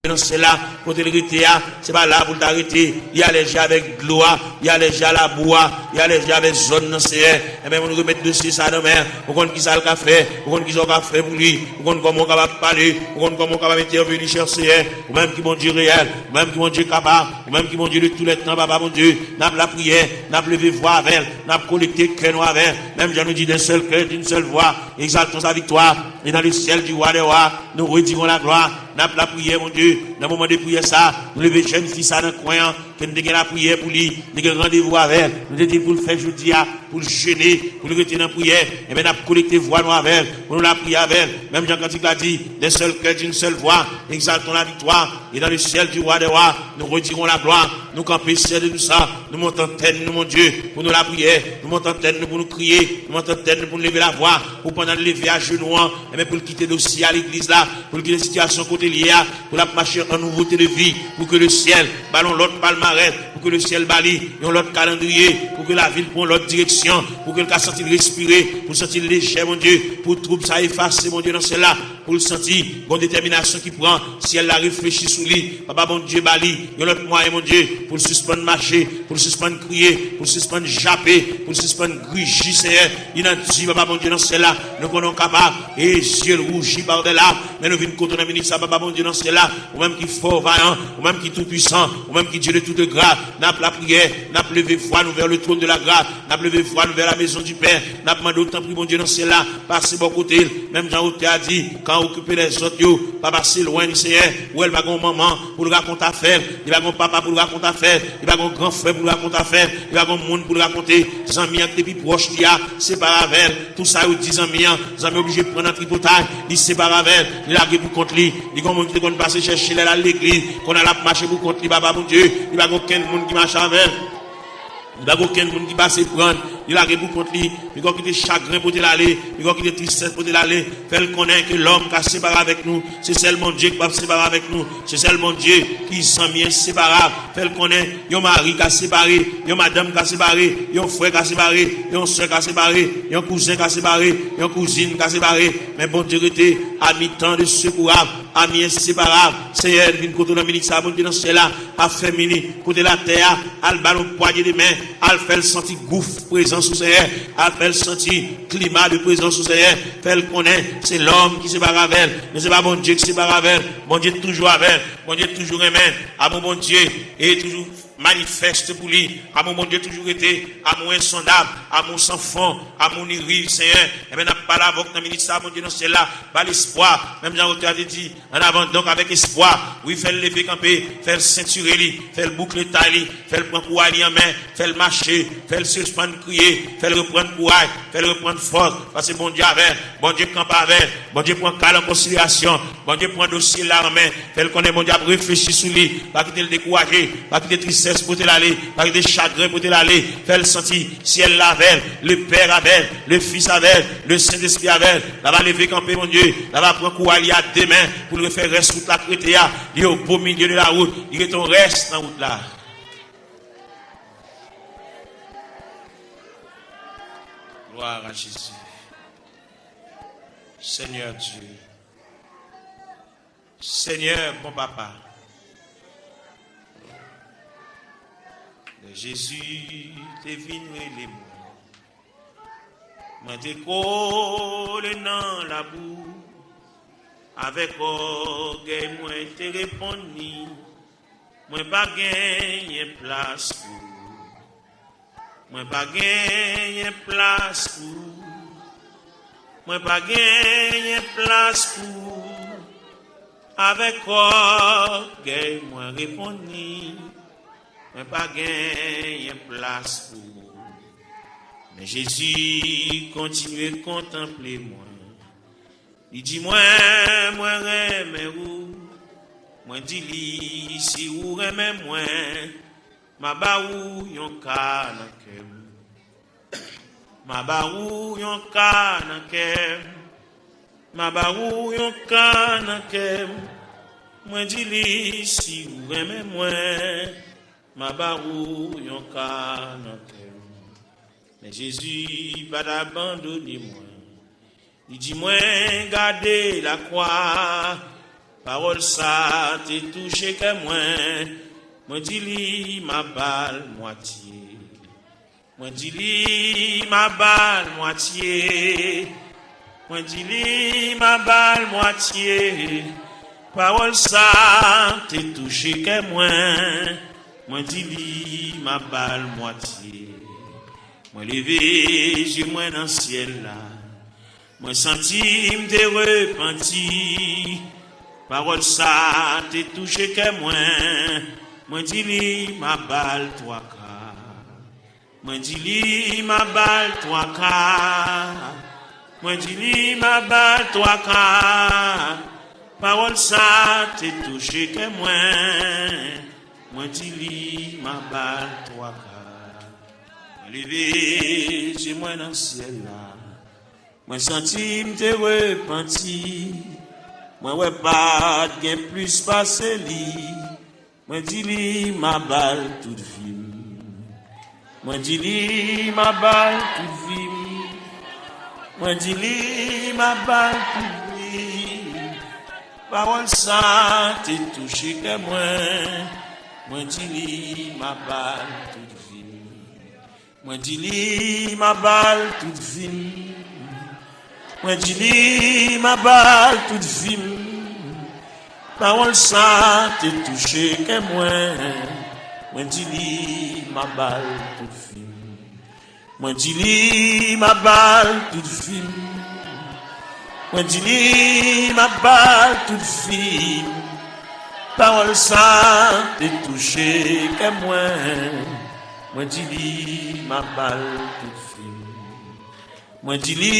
nan syèl la, kote l rete a, se pa la pou l ta rete. Li alèje avèk dlo a, li alèje a labou a, li alèje avèk zòn nan, Senyè. Enben, nou remèt dosye sa nan men w. Ou konn ki sa l ka fè, ou konn ki sa w ka fè pou li, ou konn kòman w kapab pale, ou konn kòman w kapab entèveni, chè Senyè. Ou menm ki Bondye reyèl, ou menm ki Bondye kapab, ou menm ki Bondye de tou lè tan, Papa Bondye, n ap lapriyè, n ap leve vwa avè l, n ap konekte kè nou avè l. Menm jan nou di d'un seul cœur, d'une seule voix, exaltons sa victoire, et dans le ciel du roi des rois, nous redirons la gloire. N ap lapriyè, Bondye, nan moman de priyè sa, nou leve jèn fi sa nan kwen an, ke n te gen lapriyè pou li, n te gen randevou avè l, nou te di l pou l fè jodi a, pou l jene, pou l rete nan priyè, enben n ap konekte vwa nou avè l, pou nou lapriyè avè l, menm jan kantik la di, d'un seul cœur, d'une seule voix, exaltons la victoire, et dans le ciel du roi des rois, nous redirons la gloire, nou kanpe, Senyè de tou sa, nou monte antèn nou, Bondye, pou nou lapriyè, nou monte antèn nou pou nou kriye, nou monte antèn nou pou nou leve lavwa, pou pandan n leve ajenou an, enben pou l kite dosye a legliz la, pou l kite sitiyasyon kote l ye a, pou l ap mache an nouvote de vi, pou ke le syèl ba l yon lòt palmarès, pou ke le syèl ba li yon lòt kalandriye, pou ke lavi l pran yon lòt direksyon, pou ke l ka santi l respire, pou l santi l lejè, Bondye, pou twoub sa efase, Bondye, nan syèl la, pou l santi gon detèminasyon ki pran, syèl la reflechi sou li, Papa Bondye ba li yon lòt mwayen, Bondye, pou l sispann mache, pou l sispann kriye, pou l sispann jape, pou l sispann griji, Senyè. Li nan di, Papa Bondye nan syèl la, nou konnen w kapab. E zye l wouji pa w dè la. Men nou vin kote w nan minit sa, Papa Bondye nan syèl la. Ou menm ki fò, vayan, ou menm ki tou pwisan, ou menm ki Dye de tout gras. N ap lapriyè, n ap leve vwa nou vè le trône de la grâce, n ap leve vwa nou vè la maison du Père. N ap mande w, tanpri, Bondye nan syèl la, pase bò kote l. Menm jan otè a di, kan okipe lèzòt yo, pa pase lwen li, Senyè. Ou wè l pa gen yon manman pou l rakonte afè l, li pa gen yon papa pou l rakonte afè l, li pa gen yon gran frè pou l rakonte afè l, li pa gen yon moun pou l rakonte. Zanmi an ki te pi pwòch li a, separe avè l. Tou sa yo di zanmi an, zanmi an oblije pran nan tripotay, li separe avè l, li lage pou kont li. Li gen yon moun ki te konn pase chèche l, l al legliz, kounye a l ap mache pou kont li, Papa Bondye, li pa gen okenn moun ki mache avè l. Li pa gen okenn moun ki pase pran l, li lage pou kont li. Li gon kite chagren pote l ale, li gon kite tristès pote l ale. Fè l konnen ke lòm ka separe avèk nou, se sèl Bondye ki p ap separe avèk nou. Se sèl Bondye ki zanmi enseparab. Fè l konnen yon mari ka separe, yon madanm ka separe, yon frè ka separe, yon sè ka separe, yon kouzen ka separe, yon kouzin ka separe. Men Bondye rete ami tand e sekourab, ami enseparab. Senyè, vin kote w nan minit sa, Bondye nan syèl la, afèmi li, kote l atè a, al ba l yon pwanye de men, al fè l santi gouf prezans ou, Senyè, al fè l santi klima de prezans ou, Senyè. Fè l konnen se lòm ki separe avè l, men se pa Bondye ki separe avè l. Bondye toujou avè l, Bondye toujou renmen l. Amou Bondye e toujou manifeste pou li. Amou Bondye toujou rete, amou ensondab, amou san fon, amou ni riv, Senyè. Enben, n ap pale avè w nan minit sa, Bondye nan syèl la, ba l espwa, menm jan otè a te di, en avant donc avec espoir. Wi, fè l leve kanpe, fè l sentire li, fè l boukle tay li, fè l pran kouray li an men, fè l mache, fè l sispann kriye, fè l reprann kouray, fè l reprann fòs, paske Bondye avè l, Bondye kanpe avè l, Bondye pran ka l an konsiderasyon, Bondye pran dosye l la an men, fè l konnen Bondye ap reflechi sou li, pa kite l dekouraje, pa kite tristès pote l ale, pa kite chagren pote l ale, fè l santi syèl la avè l, le Père avè l, le Fils avè l, le Saint-Esprit avè l. L ap leve kanpe, Bondye, l ap pran kouray li a demen pou l refè rès wout la k rete a. Li au beau milieu de la route, li rete yon rès nan wout la. Gloire à Jésus. Seigneur Dieu. Seigneur, bon papa. Lè Jezi te vin rele mwen, mwen te kole nan labou. Avèk ògèy mwen te reponn li, mwen pa genyen plas pou ou. Mwen pa genyen plas pou ou. Mwen pa genyen plas pou ou. Avèk ògèy mwen reponn li, mwen pa genyen plas pou ou. Men Jezi kontinye kontanple mwen. Li di mwen, mwen renmen ou. Mwen di li, si ou renmen mwen, m a ba ou yon ka nan kè m. M a ba ou yon ka nan kè m. M a ba ou yon ka nan kè m. Mwen di li, si ou renmen mwen, m a ba ou yon ka nan kè m. Men Jezi pa t abandone mwen. Li di mwen, gade lakwa, Pawòl sa te touche kè mwen. Mwen di li, m a ba l mwatye. Mwen di li, m a ba l mwatye. Mwen di li, m a ba l mwatye. Pawòl sa te touche kè mwen. Mwen di li, m a ba l mwatye. Mwen leve je mwen nan syèl la. Mwen santi m te repanti. Pawòl sa te touche kè mwen. Mwen di li, m a ba l twa ka. Mwen di li, m a ba l twa ka. Mwen di li, m a ba l twa ka. Pawòl sa te touche kè mwen. Mwen di li, m a ba l twa ka. Mwen leve je mwen nan syèl la. Mwen santi m te repanti. Mwen wè pa t gen plis pase li. Mwen di li, m a ba l tout vi m. Mwen di li, m a ba l tout vi m. Mwen di li, m a ba l tout vi m. Pawòl sa te touche kè mwen. Mwen di li, m a ba l tout vi m. Mwen di li, m a ba l tout vi m. Mwen di li, m a ba l tout vi m. Pawòl sa te touche kè mwen. Mwen di li, m a ba l tout vi m. Mwen di li, m a ba l tout vi m. Mwen di li, m a ba l tout vi m. Pawòl sa te touche kè mwen. Mwen di li, m a ba l tout vi m. Mwen di li,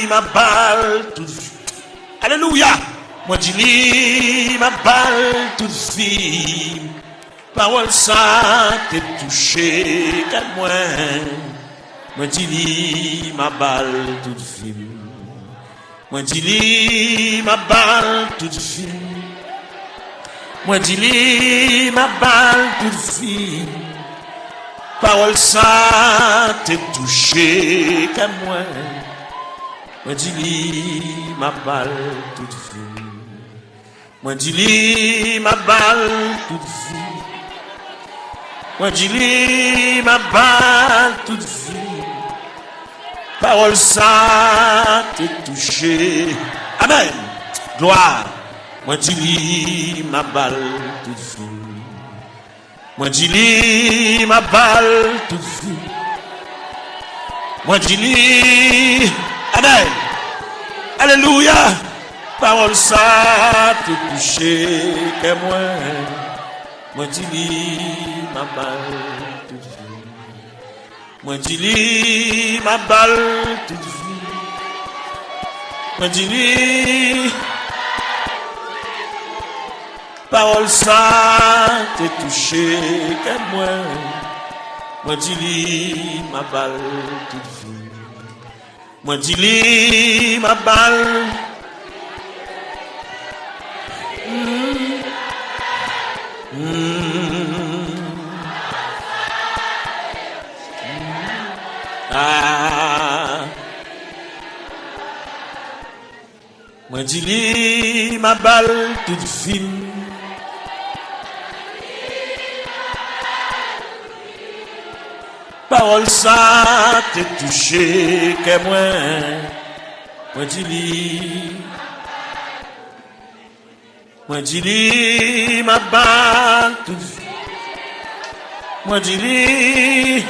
m a ba l tout vi m. Alelouya! Mwen di li, m a ba l tout vi m. Pawòl sa te touche kè mwen. Mwen di li, m a ba l tout vi m. Mwen di li, m a ba l tout vi m. Mwen di li, m a ba l tout vi m. Pawòl sa te touche kè mwen. Mwen di li, m a ba l tout vi m. Mwen di li, m a ba l tout vi m. Mwen di li, m a ba l tout vi m. Pawòl sa te touche. Amèn. Glwa. Mwen di li, m a ba l tout vi m. Mwen di li, m a ba l tout vi m. Mwen di li, amèn. Alelouya. Pawòl sa te touche kè mwen. Mwen di li, m a ba l tout vi m. Mwen di li, m a ba l tout vi m. Mwen di li, pawòl sa te touche kè mwen. Mwen di li, m a ba l tout vi m. Mwen di li, m a ba l. Mm. Mm. Ah. Mwen di li, m a ba l tout vi m. Pawòl sa te touche kè mwen. Mwen di li, mwen di li, m a ba l tout vi. Mwen di li,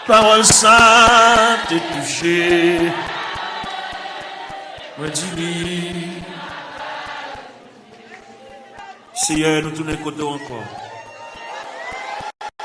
pawòl sa te touche. Mwen di li, Seyè, nou tounen kote w ankò.